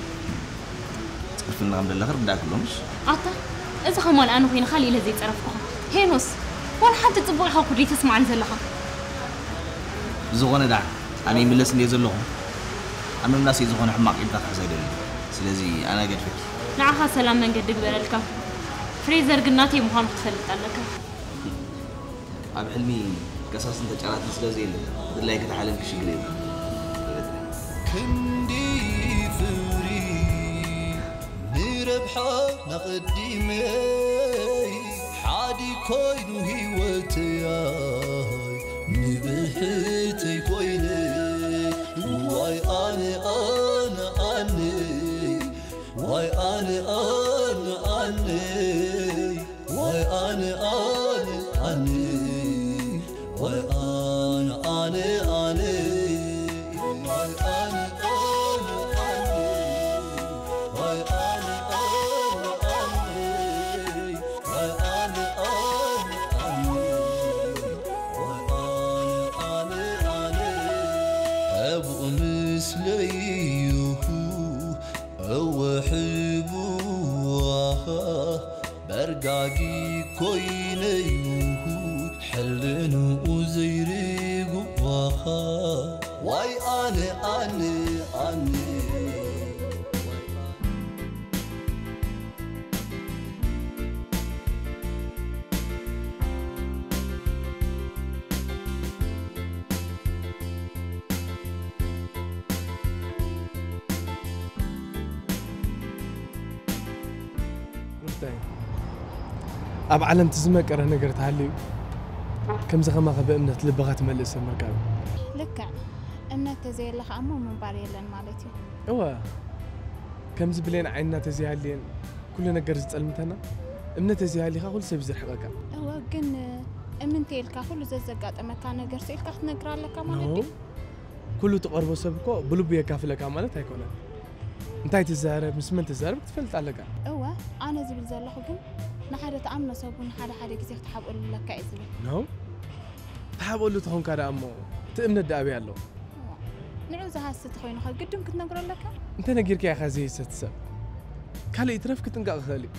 ጽርፍና ከም ዘለኺ ርዳእኪ ኣሎ ምሽ? ኣታ፣ እዚ ከማን ኣነ ኮይነ ካልእ ኢለ ዘይጸረፍኩኻ። ሄኖስ፣ ዋላ ሓንቲ ጽቡቕ ኢኻ እኮ ደይተስምዓኒ ዘለኻ። ብዝኾነ ደኣ፣ ኣነ ይምለስ እንድየ ዘለኹ፣ ኣብ ምምላሰይ ዝኾነ ሕማቕ ኢድካ ክሕዝ ኣይደልን። ስለዚ ኣነ ገድፈኪ። ንዓኻ ሰላም መንገዲ ግበረልካ። ፍሬዘር ግን ናተይ ምዃኑ ክትፈልጥ ኣለካ። ኣብ ሕልሚ ከሳስን ተጫራትን ስለ ዘየለ፣ ድላይኪ ተሓለምኪ ሽግር የብሉን። ክንዲ ፍሪ ንረብሓ ነቐዲመይ፣ ሓዲ ኮይኑ ህይወተይ፣ ንብሕተይ ኮይነ፣ ዋይ ኣነ፣ ኣነ፣ ኣነ፣ ዋይ ኣነ፣ ኣነ፣ ኣነ። ዋይ ኣነ ኣነ ኣነ ዋይ ኣነ ኣነ ኣነ ዋይ ኣነ ኣነ ኣነ ዋይ ኣነ ኣነ ኣነ ዋይ ኣነ ኣነ ኣነ ዋይ ኣነ ኣነ ኣነ ኣብኡ ምስለይ እወ ሕቡዋኻ በርጋጊ ኮይነዩ ሕልንኡ ዘይርግዋኻ ዋይ ኣነ ኣነ ኣነ ሩታይ፣ ኣብ ዓለም እቲ ዝመቀረ ነገር ተሃልዩ፣ ከምዚ ከማኸ ብእምነት ልብኻ ትመልእ ሰብ ምርካብ እዩ። ልክዕ። እምነት ተዘየለ ኸኣ እሞ ምንባር የለን ማለት እዩ። እወ፣ ከምዚ ብሌን ዓይንና ተዘይሃልየን ኩሉ ነገር ዝጸልምተና፣ እምነት ተዘይሃልዩካ ኩሉ ሰብ እዩ ዝርሕቐካ። እወ፣ ግን እምንተ ኢልካ ኩሉ ዘዘጋጠመካ ነገር ስኢልካ ክትነግር ኣለካ ማለት ኖ። ድዩ? ኩሉ ትቐርቦ ሰብ እኮ ብልቡ የካፍለካ ማለት ኣይኮነን። እንታይ ትዛረብ፣ ምስ መን ትዛረብ ክትፈልጥ ኣለካ። እወ፣ ኣነ ዝብል ዘለኹ ግን ንሓደ ትኣምኖ ሰብ እውን ሓደ ሓደ ግዜ ክትሓብኦሉ ኣለካ እየ ዝብል። ኖ፣ ትሓብኦሉ ተኾንካ ደኣ እሞ እቲ እምነት ደኣ ኣበይ ኣሎ? እዋ፣ ንዑ ዝሃስስ ተኾይኑ ኸ ግድን ክትነግሮ ኣለካ? እንተ ነጊርካዮ ኢኻ ዘይሰቲ ሰብ። ካልእ ይትረፍ ክጥንቀቕ ይኽእል እዩ።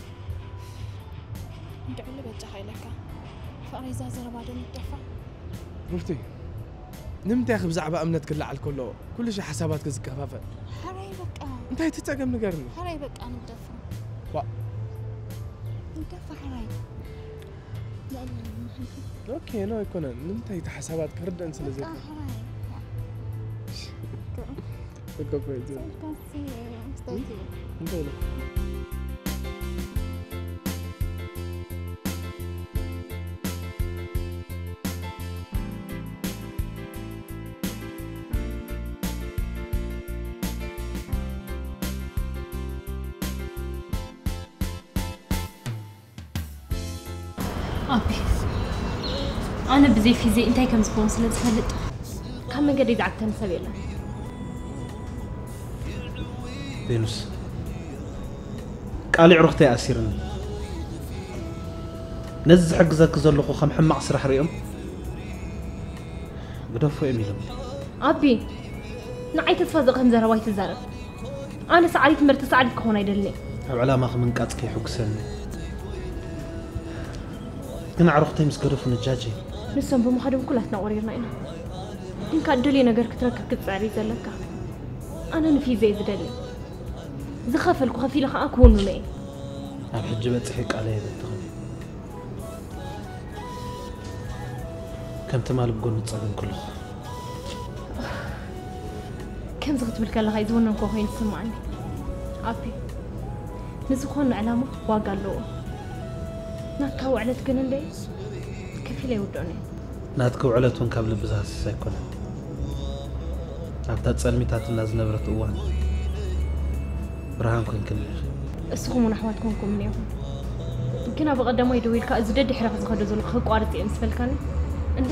እንድዕሊ በጃኻ ኢለካ። ፍቕረይ እዛ ዘረባ ዶ ንደፋ? ሩፍቲ፣ ንምንታይ ኢኺ ብዛዕባ እምነት ክለዓል ከሎ ኩሉ ሻዕ ሓሳባትኪ ዝከፋፈል? ሕራይ በቃ። እንታይ እቲ ጸገም ንገርኒ? ሕራይ በቃ ንደፋ። ዋ። ንደፋ ሕራይ። ልዕሊ ኦኬ፣ ኖ ኣይኮነን። ንምንታይ እቲ ሓሳባት ክርደን ስለ በቃ ዘይኮነ። ሕራይ። በቃ እኮ እዩ። ስልካሲ ምስታይ ትብል? እንታይ ኢሉ? ኣቢ፣ ኣነ ብዘይ ፊዘይ እንታይ ከም ዝኸውን ስለ ዝፈልጥ፣ ካብ መንገደይ ዝዓግተኒ ሰብ የለን። ቬኑስ፣ ኣሊ ኣዕሩኽተይ ኣሲርኒ። ነዚ ዝሕግዘኪ ዘለኹ ከም ሕማቕ ስራሕ ሪኦም ግደፎ እዮም ኢሎም። ኣቢ፣ ንዓይ ተስፋ ዘቕህም ዘረባ ኣይትዛረብ። ኣነ ሰዓሊት ምርት ሰዓሊት ክኾን ኣይደልን። ኣብ ዕላማ ክምንቃጽ ከይሕጉሰኒ። ግን ኣዕሩኽተይ ምስ ገደፉ ንጃጀ። ንሶም ብምኻዶም ኩላትና ቆሪርና ኢና። ግን ካብ ደልዮ ነገር ክትረክብ ክትጽዕር እዩ ዘለካ። ኣነ ንፊዘ እየ ዝደሊ። ዝኸፈልኩ ከፊለ ከኣ ክውንኖ እየ። ኣብ ሕጂ በጺሐ ቃለይ የበትኽን። ከም ትማል ብጎኒ ጸገም ከለኹ። ከምዚ ክትብል ከለኻ እዩ ዝወነንኩ ኮይኑ ዝስምዓኒ። ኣቢ፣ ንዝኾነ ዕላማ ዋጋ ኣለዎ። ናትካ ውዕለት ግን እንደ ከፊለ ይውድኦን እየ። ናትኪ ውዕለት እውን ካብ ልቢ ዝሃስስ ኣይኮነን። ኣብታ ጸልሚታትና ዝነበረት እዋን ብርሃን ኮንክልና ኢኺ። እስኹም እውን ኣሕዋት ኮንኩምኒ ኢኹም። ግን ኣብ ቀዳማይ ደው ኢልካ እዚ ደድሕረኺ ዝኸዶ ዘለኹ ከቋርጽ እየ ምስ በልካኒ፣ እንደ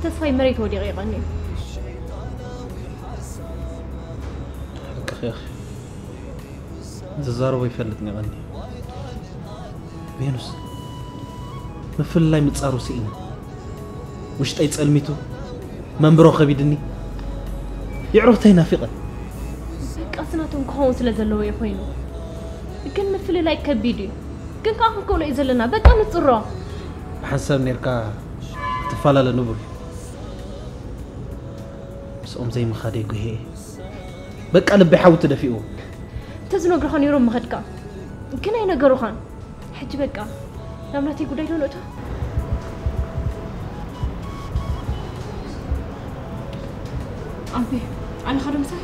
ተስፋይ መሬት ወዲቑ ይቐንዩ። ሓቅኺ ኢኺ። ዝዛረቦ ይፈልጥ ይቐንዩ። ቬኑስ፣ ምፍልላይ ምጻሩ ስኢነ። ውሽጠይ ጸልሚቱ፣ መንብሮ ከቢድኒ። የዕሩኽተይ ናፊቐ። በቃ ስናቶም ክኸውን ስለ ዘለዎ እዩ ኮይኑ። ግን ምፍልላይ ከቢድ እዩ። ግን ከኣ ክንክእሎ እዩ ዘለና። በቃ ንጽሮ። ብሓንሳብ ኔርካ ክትፈላለ ንቡር እዩ። ምስኦም ዘይምኻደይ ጉሄ። በቃ ልበይ ሓዊ ተደፊእዎ። እንተዝነግሩኻ ነይሮም ምኸድካ። ግን ኣይነገሩኻን። ሕጂ በቃ ናብ ናተይ ጉዳይ ዶ ንእቶ? ኣቤ፣ ኣለኻ ዶ ምሳይ?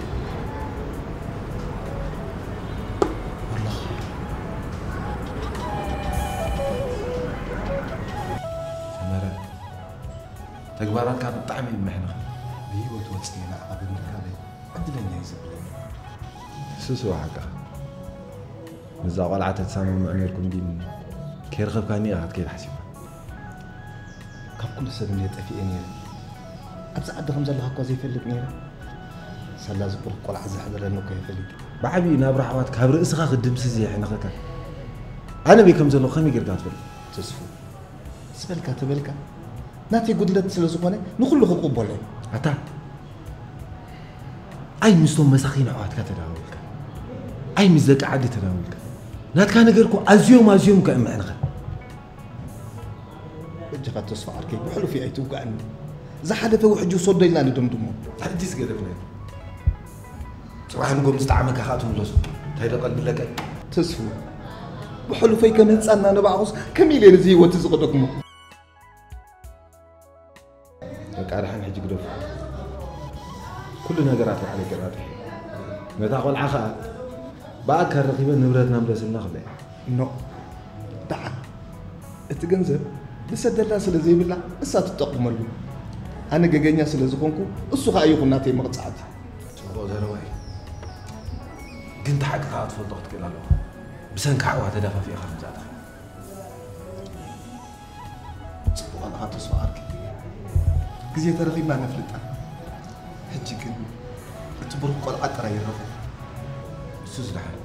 ኣለኹ። ሰመረ፣ ተግባራትካ ብጣዕሚ እዩ መሕንኻ። ብህይወት ወፂኤ ንዓኻ ብምርካበይ ዕድለኛ እዩ ዘብለኒ። ስሱ ሓቅኻ። ምስዛ ቆልዓ ተትሰማምዑ ነይርኩም ግን ከይረኸብካኒ ኢኻ ክትከይድ ሓሲብካ። ካብ ኩሉ ሰብ እንድየ ጠፊኤ ነይረ። ኣብዚ ዓዲ ከም ዘለኻ እኳ ዘይፈልጥ ነይረ። ሳላ እዚ ብሩኽ ቆልዓ ዘሕበረኒ እኳ እየ ፈሊጠ። ብዓብዪኡ ናብራ ኣሕዋት ካብ ርእስኻ ክትድምስስ የሕንኸካ። ኣነ በይ ከም ዘለኹ ከመይ ጌርካ ትፈልጥ? ተስፉ፣ ዝበልካ ተበልካ። ናተይ ጉድለት ስለ ዝኾነ ንኹሉ ክቕበሎ እየ። ኣታ ኣይ ምስቶም መሳኺን ኣሕዋትካ ተዳወልካ፣ ኣይ ምስ ደቂ ዓዲ ተዳወልካ። ናትካ ነገር እኮ ኣዝዮም ኣዝዮም እኮ እዮም መሕንኻ። በጃኻ ተስፋ ዓርከይ፣ ብሕሉፍ ኣይትውጋኣኒ። ዝሓለፈ ውሕጅ ውሰዶ ኢልና ንደምድሞ። ሕጂስ ገደፍናዮ። ጽባሕ ንጎ ምስ ጠዓመካ ከኣ ትምለሱ። እንታይ ዶ ቀልዲ ኣለካ? ተስፉ፣ ብሕሉፈይ ከም ህጻን እናነባዕኹስ ከመይ ኢለ ነዚ ህይወት እዚ ክደግሞ? በቃ ደሓን ሕጂ ግደፉ። ኩሉ ነገራት ባዕለይ ከጣጥሕ እየ። ነታ ቆልዓ ኸኣ ብኣካል ረኺበ ንብረትና ምለስልና ክብላ እየ። ኖ፣ ደሓን። እቲ ገንዘብ ዝሰደላ ስለ ዘይብላ እሳ ትጠቕመሉ። ኣነ ገገኛ ስለ ዝኾንኩ እሱ ኸኣ ይኹን ናተይ መቕጻዕቲ። ጽቡቕ ዘረባ እዩ። ግን እቲ ሓቂ ኸኣ ክትፈልጦ ክትክእል ኣለኻ። ብሰንኪ ሓዋ ተደፋፊእኻ ከምዚ ኣተኻ። ጽቡቕ ኣለኻ ተስፋ ዓርከይ። ግዜ ተረኺብና ነፍልጣ። ሕጂ ግን እቲ ብሩኽ ቆልዓ ጥራይ ይረኸብ። እሱስ ደሓን።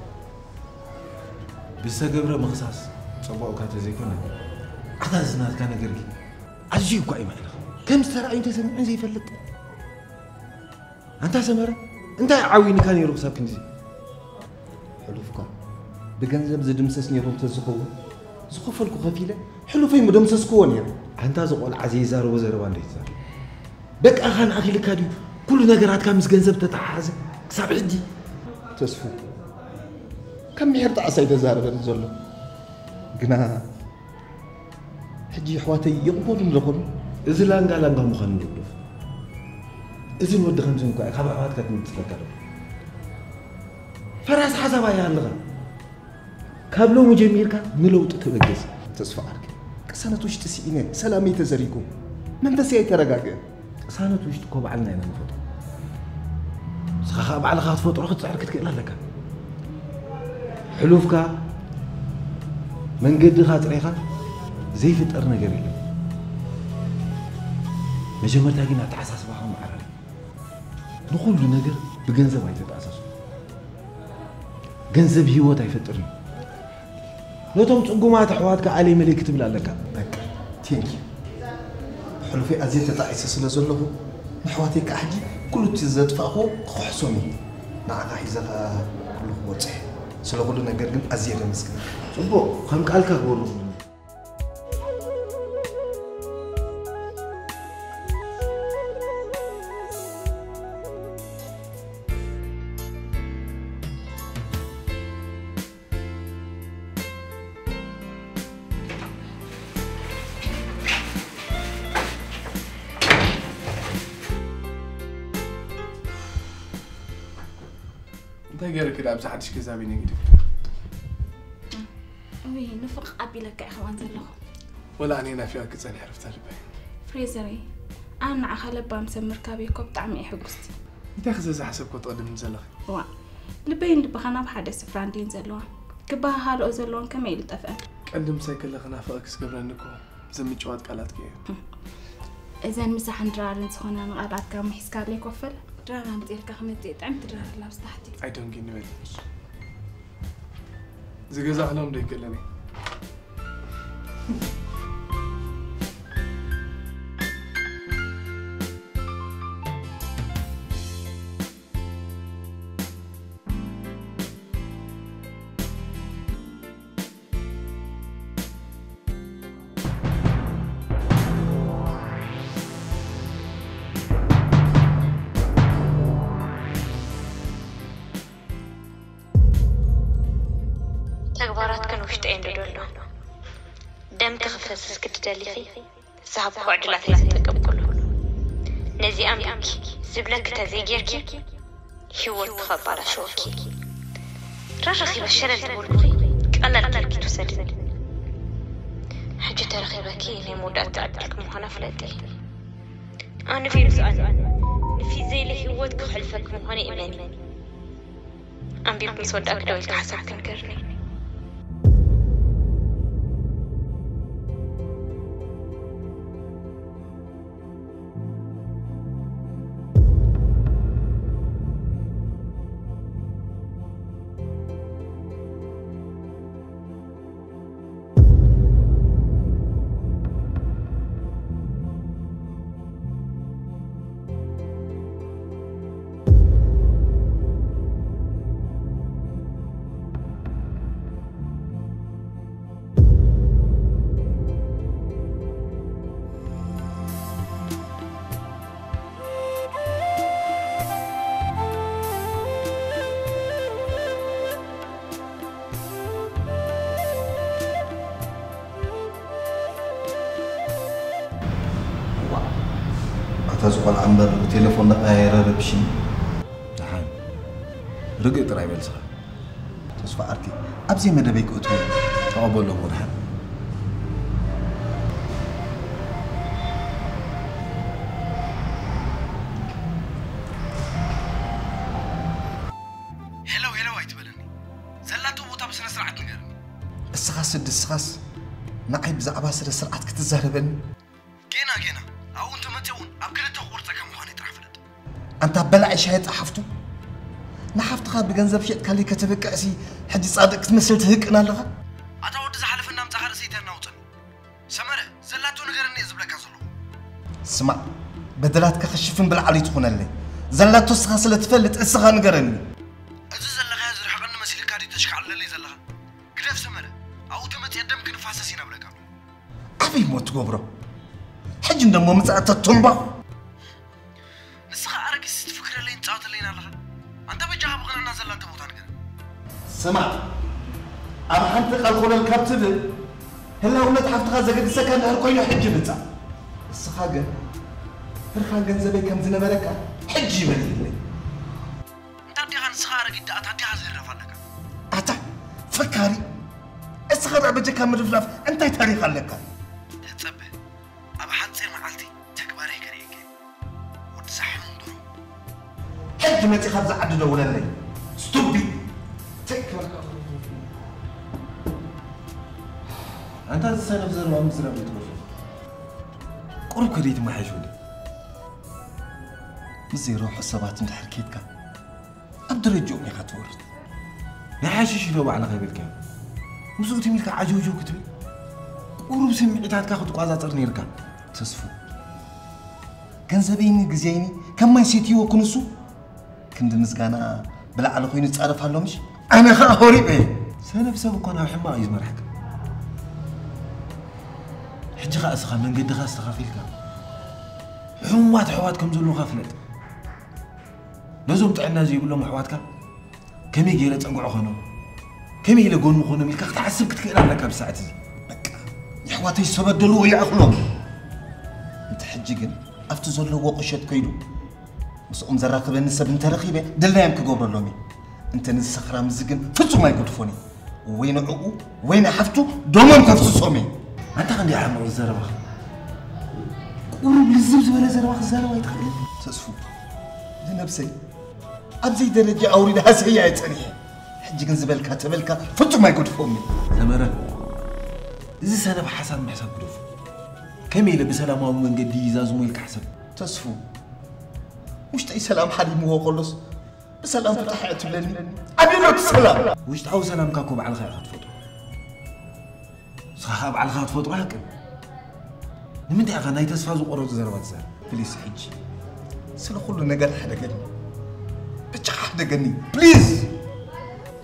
ብዝተገብረ ምኽሳስ ጽቡቕ እኳ እንተዘይኮነ፣ ኣታ እዚ ናትካ ነገር ግን ኣዝዩ እኳ እዩ መሕለኻ። ከም ዝተራእዩ ተሰሚዑን ዘይፈልጥ። ኣንታ ሰመረ፣ እንታይ ዓዊንካ ነይሩ ክሳብ ክንድዚ? ሕሉፍካ ብገንዘብ ዝድምሰስ ነይሩ እንተዝኸውን፣ ዝኸፈልኩ ከፊለ ሕሉፈይ ምደምሰስክዎ ነይሩ። ኣንታ እዚ ቆልዓ ዘይዛረቦ ዘረባ እንዶ ይዛረብ። በቃ ኻን ኣኺልካ ድዩ? ኩሉ ነገራትካ ምስ ገንዘብ ተተሓሓዘ ክሳብ ሕጂ። ተስፉ፣ ከም ምሒር ጣዕሳ እዩ ተዛረበኒ ዘሎ። ግና ሕጂ ኣሕዋተይ ይቕበሉኒ ዶ ኾኑ? እዚ ላንጋ ላንጋ ምዃኑ ንግደፎ። እዝን ወዲ ከምዝን እኳ እዩ ካብ ኣሕዋትካ ትምልስለካ ዶ? ፈራስ ሓሳብ ኣያ ኣለኻ። ካብ ሎሚ ጀሚርካ ንለውጢ ተበገስ። ተስፋ ዓርከይ፣ ቅሳነት ውሽጢ ስኢነ፣ ሰላመይ ተዘሪጉ፣ መንፈሰይ ኣይተረጋግእን። ቅሳነት ውሽጢ እኮ ባዕልና ኢና ንፈጥሮ። ንስኻ ኸኣ ባዕልኻ ክትፈጥሮ ክትጽዕር ክትክእል ኣለካ። ሕሉፍካ መንገድኻ ኣጽሪኻ ዘይፍጠር ነገር የለን። መጀመርታ ግን ኣተሓሳስባኻ መዓራሪ። ንኹሉ ነገር ብገንዘብ ኣይተተኣሳስሩ። ገንዘብ ህይወት ኣይፈጥርን እዩ። ነቶም ጽጉማት ኣሕዋትካ ኣለይ መለይ ክትብል ኣለካ። በቃ፣ ቴንክ ዩ። ብሕሉፈይ ኣዝየ ተጣዒሰ ስለ ዘለኹ፣ ንኣሕዋተይ ከዓ ሕጂ ኩሉ እቲ ዘጥፋእኹዎ ክኽሕሶም እየ። ንዓኻ ሒዘ ከዓ ኩሉ ክወጽእ እየ። ስለ ኩሉ ነገር ግን ኣዝየ ደመስግነካ። ጽቡቕ፣ ከም ቃልካ ግበሮ። እንታይ ገይርክ ዳ ኣብዚ ሓድሽ ገዛ ቢነ ጊዲ? ውይ፣ ንፍቕ ኣቢለካ እየ ከማን ዘለኹ። ወላ ኣነ ናፊቐኪ ጸኒሐ፣ ረፍታ ልበይ። ፍሬዘረይ፣ ኣነ ንዓኻ ለባም ሰብ ምርካበይ እኮ ብጣዕሚ እየ ሕጉስቲ። እንታይ ክዘ ዝሓሰብኮ ትቐድምኒ ዘለኺ? ዋ፣ ልበይን ልብኻን ኣብ ሓደ ስፍራ እንድየን ዘለዋ። ክበሃሃልኦ ዘለዎን ከመይ ኢሉ ጠፍአን? ቀንዲ ምሳይ ከለኺ ናፍቐኪ ዝገብረኒ እኮ ዘምጭዋት ቃላትኪ እዩ። እዘን ምሳሕን ድራርን ዝኾና ንቓላትካ ምሒዝካለይ ኮፈል። ድራር ኣምፂኤልካ ክመፅእ ጥዕምቲ ድራር ኣላ ኣብዚ ታሕቲ። ኣይደንጊ ንበል። ዝገዛእክሎም ዶ ይክእለኒ? ተግባራትክን ውሽጠይ እንዶ ደሎ። ደምኪ ክፈስስ ክድደሊኺ፣ ዝሃብኩ ዕድላት ኣይተጠቀምኩሉ። ነዚ ኣንቢብኪ ዝብለኪ ተዘይጌርኪ፣ ህይወት ክባላሸወኪ። ረረኺበ ሸለል ዝበልኩኺ፣ ቀለል ጌርኪ ትውሰድኒ። ሕጂ ተረኺበኪ ናይ መወዳእታ ዕድልኪ ምዃና ፍለጢ። ኣነ ፌሩዝ ኣነ ንፊት ዘይለ ህይወት ክሕልፈኪ ምዃነ እመኒ። ኣንቢብኪ ምስ ወዳእኪ ደው ኢልኪ ሓሳብኪ ንገርኒ። ዋእ፣ ኣታ እዚ ቆልዓ እምበር ብቴሌፎን እናቐያየረ ረብሽኒ። ደሓን ርግእ ጥራይ በል ስኻ። ተስፋ ዓርኪ፣ ኣብዚ መደበይ ክእትዎ። ተቐበሎ እሞ ደሓን። ሄለው ሄለው ኣይትበለኒ። ዘላቶ ቦታ ብስነ ስርዓት ንገርኒ። እስኻስ ድስኻስ ንዓይ ብዛዕባ ስነ ስርዓት ክትዛረበኒ? ጌና ጌና ኣብኡ እንተመፅእ እውን ኣብ ክልተ ክቑርፀካ ምዃነይ ጥራሕ ፍለጥ። ኣንታ በላዒ ሻየጣ ሓፍቱ፣ ንሓፍትኻ ብገንዘብ ሸጥካለይ ከተብቅዕሲ ሕጂ ጻድቕ ክትመስል ትህቅን ኣለኻ? ኣታ ወዲ ዝሓለፈ እናምጻኻ ርእሰይ ተናውፀኒ። ሰመረ፣ ዘላቶ ንገረኒ እየ ዝብለካ ዘለኹ። ስማዕ፣ በደላትካ ክሽፍን ብላዕሊ ትኹነለይ። ዘላቶ እስኻ ስለ ትፈልጥ እስኻ ንገረኒ። እዚ ዘለኻዮ ዝርሕቐኒ መሲልካ ድዩ ተሽካዕለለይ ዘለኻ? ግደፍ ሰመረ፣ ኣብኡ ተመፅየ ደም ክንፋሰስ ኢና ብለካ ኣለኹ። ኣበይ እሞ ትገብሮ? ሕጂ እንደሞ ምፅኣታ ቱምባኹ። ንስኻ ኣረጊት ትፍክረለይን ትፃወተለይን ኣለኻ። ኣንታ በጃኻ ብቕንዕና ዘላቶ ቦታ ንገረኒ። ስማዕ፣ ኣብ ሓንቲ ቃል ኮለል ካብ ትብል፣ ህላውነት ሓፍትኻ ዘገድሰካ እንድሕር ኮይኑ ሕጂ ምጻእ። እስኻ ግን ህርፋን ገንዘበይ ከም ዝነበረካ ሕጂ ይበል ኢለይ። እንታ ኣዴኻ ንስኻ ኣረጊት ደኣ፣ ኣታ ኣዴኻ ዝህረፍ ኣለካ። ኣታ ፈካሪ፣ እስኻ ደኣ በጀካ ምድፍዳፍ እንታይ ታሪኽ ኣለካ? ተጸበ፣ ኣብ ሓጺር መዓልቲ ተግባረይ ከርእየካ እየ። ወዲ ሳሕኑን ድሮ። ሕጂ መጺኻ ኣብዚ ዓዲ ደውለለይ። ስቱፒድ። ተይ ክበልካ። ኣንታ ዝሰነፍ ዘረባ ምዝራብ ይትወፊ። ቁሩብ ከደይ ትመሓየሽ ወዲ። ምስ ዘይረብሑ ሰባት እንድሕር ኬድካ፣ ኣብ ደረጃኦም ኢኻ ትወርድ። ናይ ሓሽሽ ዶ ባዕልኻ ይበልካዮ? ምስኡ ትም ኢልካ ዓጀውጀው ክትብል፣ ቁሩብ ስምዒታትካ ክትቋጻጸር ነይርካ። ተስፉ፣ ገንዘበይኒ ግዜይኒ ከማይ ሴትይዎ ክንሱ፣ ክንዲ ምስጋና ብላዕሊ ኮይኑ ዝጻረፍ ኣሎ ምሽ? ኣነ ኸኣ ሆሪበ። ሰነፍ ሰብ እኮ ናብ ሕማቕ እዩ ዝመርሐካ። ሕጂ ኸኣ እስኻ መንገድኻ ኣስተኻኺልካ፣ ሕሙማት ኣሕዋት ከም ዘለውኻ ፍለጥ። ነዞም ጥዕና ዘይብሎም ኣሕዋትካ ከመይ ገይረ ጸግዖ ኾኖም፣ ከመይ ኢለ ጎኑ ኾኖም ኢልካ ክትሓስብ ክትክእል ኣለካ ኣብዚ ሰዓት እዚ። በቃ፣ የሕዋተይ ዝተበደሉ ይኣኽሎም። እንተ ሕጂ ግን ኣብቲ ዘለዎ ቁሸት ከይዱ ምስኦም ዘራኽበኒ ሰብ እንተረኺበ ድላዮም ክገብረሎም እየ። እንተ ንዚ ሰኽራም እዚ ግን ፍጹም ኣይገድፎን እየ። ወይ ንዕኡ ወይ ንሓፍቱ ደሞም ከፍስሶም እየ። ኣንታ ክንደይ ዓሚቕ ዘረባኻ። ቁሩብ ልዝብ ዝበለ ዘረባ ክዛረብ ኣይትኽእልን? ተስፉ፣ ንነብሰይ ኣብዘይ ደረጃ ኣውሪደ ሃሰያ እየ ጸኒሐ። ሕጂ ግን ዝበልካ ተበልካ ፍጹም ኣይገድፎም እየ። ሰመረ፣ እዚ ሰነፍ ሓሳብ ምሕሳብ ግደፉ። ከመይ ኢለ ብሰላማዊ መንገዲ ይዛዝሞ ኢልካ ሕሰብ። ተስፉ፣ ውሽጠይ ሰላም ሓሊምዎ ከሎስ ብሰላም ፍታሕ እያ ትብለኒ። ኣበይ ኣሎ እቲ ሰላም? ውሽጣዊ ሰላምካ እኮ ባዕልኻ ኢኻ ትፈጥሮ። ንስኻ ኸኣ ባዕልኻ ክትፈጥሮ ሓቅን። ንምንታይ ኢኻ ናይ ተስፋ ዝቖረጹ ዘረባ ትዛረብ? ፕሊስ፣ ሕጂ ስለ ኩሉ ነገር ሓደገኒ። ብቻ ሓደገኒ፣ ፕሊዝ።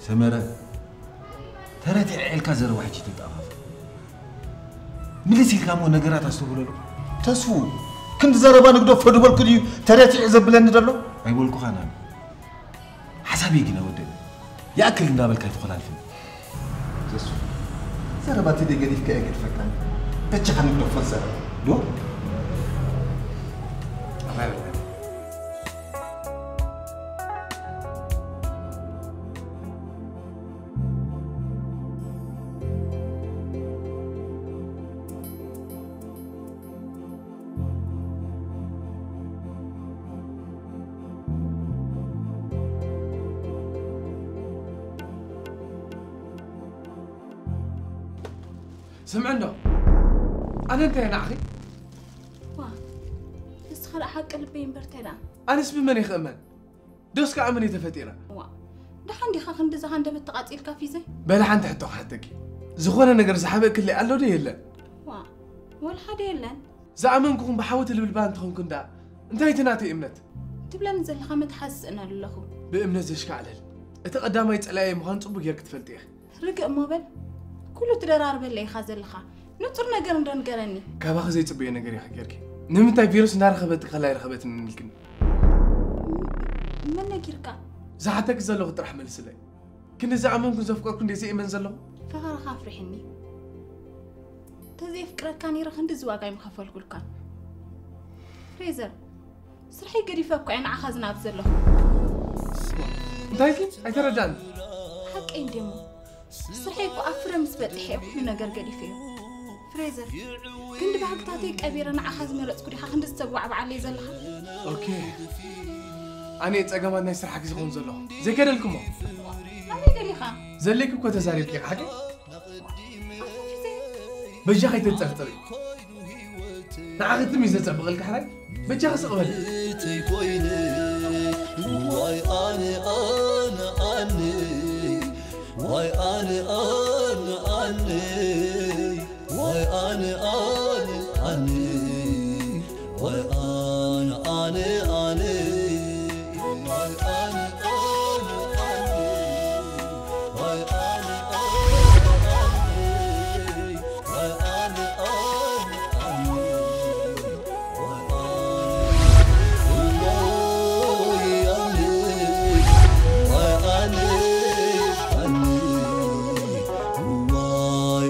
ሰመረ፣ ተረቲዐ ኢልካ ዘረባ ሕጂ ተጣፋፍ። ምልስ ኢልካ እሞ ነገራት ኣስተውህለሉ። ተስፉ፣ ክንዲ ዘረባ ንግደፎ ድበልኩ ድዩ ተረቲዐ ዘብለኒ ዘሎ? ኣይበልኩኻን ኣነ። ሓሳበይ ግን ወደይ፣ ይኣክል እንዳበልካ ኣይትኾላልፍን። ተስፉ፣ ዘረባ እቲ ደይ ገዲፍካ እየ ገድፈካኒ። በጃኻ ንግደፎ ዘረባ። ዶ? ኣባይ በላ። ስምዒ እንዶ፣ ኣነ እንታይ ንዓኺ? ዋ፣ ንስኻ ደኣ ሓቂ ልበይ እምበር እንታይ ደኣ? ኣነስ ብመን እየ ክእመን? ዶስ ከዓ መን እየ ተፈጢረ? ዋ፣ ደሓን ዲኻ ክንድዚ ሃንደበት ተቓጺልካ ፊዘይ? በለ ሓንቲ ሕቶ ክሓተኪ። ዝኾነ ነገር ዝሓበእክለይ ኣሎ ዶ የለን? ዋ፣ ወላ ሓደ የለን። ዝኣመንኩኹም ብሓዊ ትልብልባ እንተኾንኩን ደኣ፣ እንታይ እቲ ናተይ እምነት? ትብለኒ ዘለኻ መትሓዚ ስእነሉ ኣለኹ። ብእምነት ዘሽካዕለል፣ እቲ ቀዳማይ ጸላኢየይ ምዃኑ ጽቡቕ ጌርኪ ትፈልጢ ኢኺ። ርግእ እሞ በል። ኩሉ ትደራርበለይ ኢኻ ዘለኻ። ንጹር ነገር እንዶ ንገረኒ። ካባኺ ዘይጽበዮ ነገር ኢኻ ጌርኪ። ንምንታይ ቪሩስ እንዳረኸበት ከላ ኣይረኸበትንን ኢልክኒ? መን ነጊርካ? ዝሓተኪ ዘለኹ ጥራሕ መልስለይ። ክንዲ ዝኣመንኩን ዘፍቀርኩን እንዴ ዘይእመን ዘለኹ? ፍቕርኻ ኣፍሪሕኒ። ተዘየፍቅረካ ነይረ ክንድዚ ዋጋ ኣይምኸፈልኩልካን። ፍሬዘር፣ ስርሐይ ገዲፈ እኮ እየ ንዓኻ ዝናብ ዘለኹ። እንታይ ኢልኪ? ኣይተረዳእን። ሓቀይ እንዴ እሞ? ስርሐይ እኮ ኣብ ፍረ ምስ በጽሐ እየ ኩሉ ነገር ገዲፈዮ። ፍሬዘር፣ ክንዲ ባህግታተይ ቀቢረ ንዓኻ ዝመረጽኩ ዲኻ ክንዲ ዝተጓዕባዓለይ ዘለኻ? ኦኬ። ኣነ ጸገማት ናይ ስራሕ ግዜ ክኸውን ዘለኹ። ዘይከደልኩሞ። ኣበይ ደሊኻ? ዘለኪ እኮ ተዛሪብኪ ኢኻ ሓቂ? ኣፈፊዘ። በጃ ከይተጸርጥሪ። ንዓኺ ትም እዩ ዘጸብቐልካ ሕራይ? በጃኺ ስቕ በሊ። ተይኮይነ፣ ዋይ ኣነ፣ ኣነ፣ ኣነ፣ ዋይ ኣነ፣ ኣነ፣ ኣነ፣ ዋይ ኣነ፣ ኣነ፣ ኣነ፣ ዋይ ኣነ፣ ኣነ፣ ኣነ፣ ዋይ ኣነ፣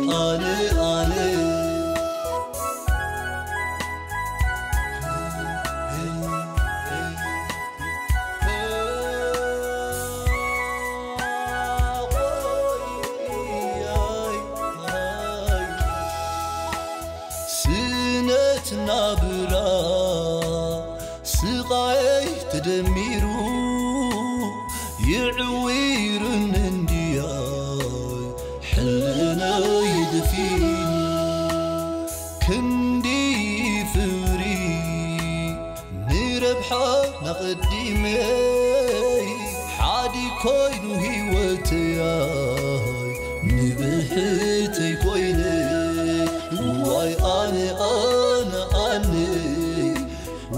ኣነ፣ ኣነ። ስነት ናብራ ስቓይ ተደሚሩ ይዕዊርን እንድያይ ሕልናይ ደፊኑ ክንዲ ፍሪ ንረብሓ ናቐዲመይ ሓዲ ኮይኑ ህይወተይ ሕተይ ኮይነ ዋይ ኣነ ኣነ ኣነ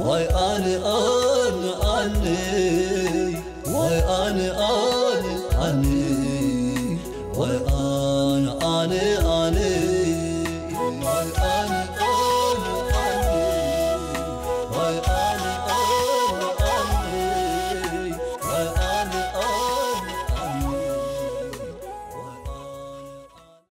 ዋይ ኣነ ኣነ ኣነ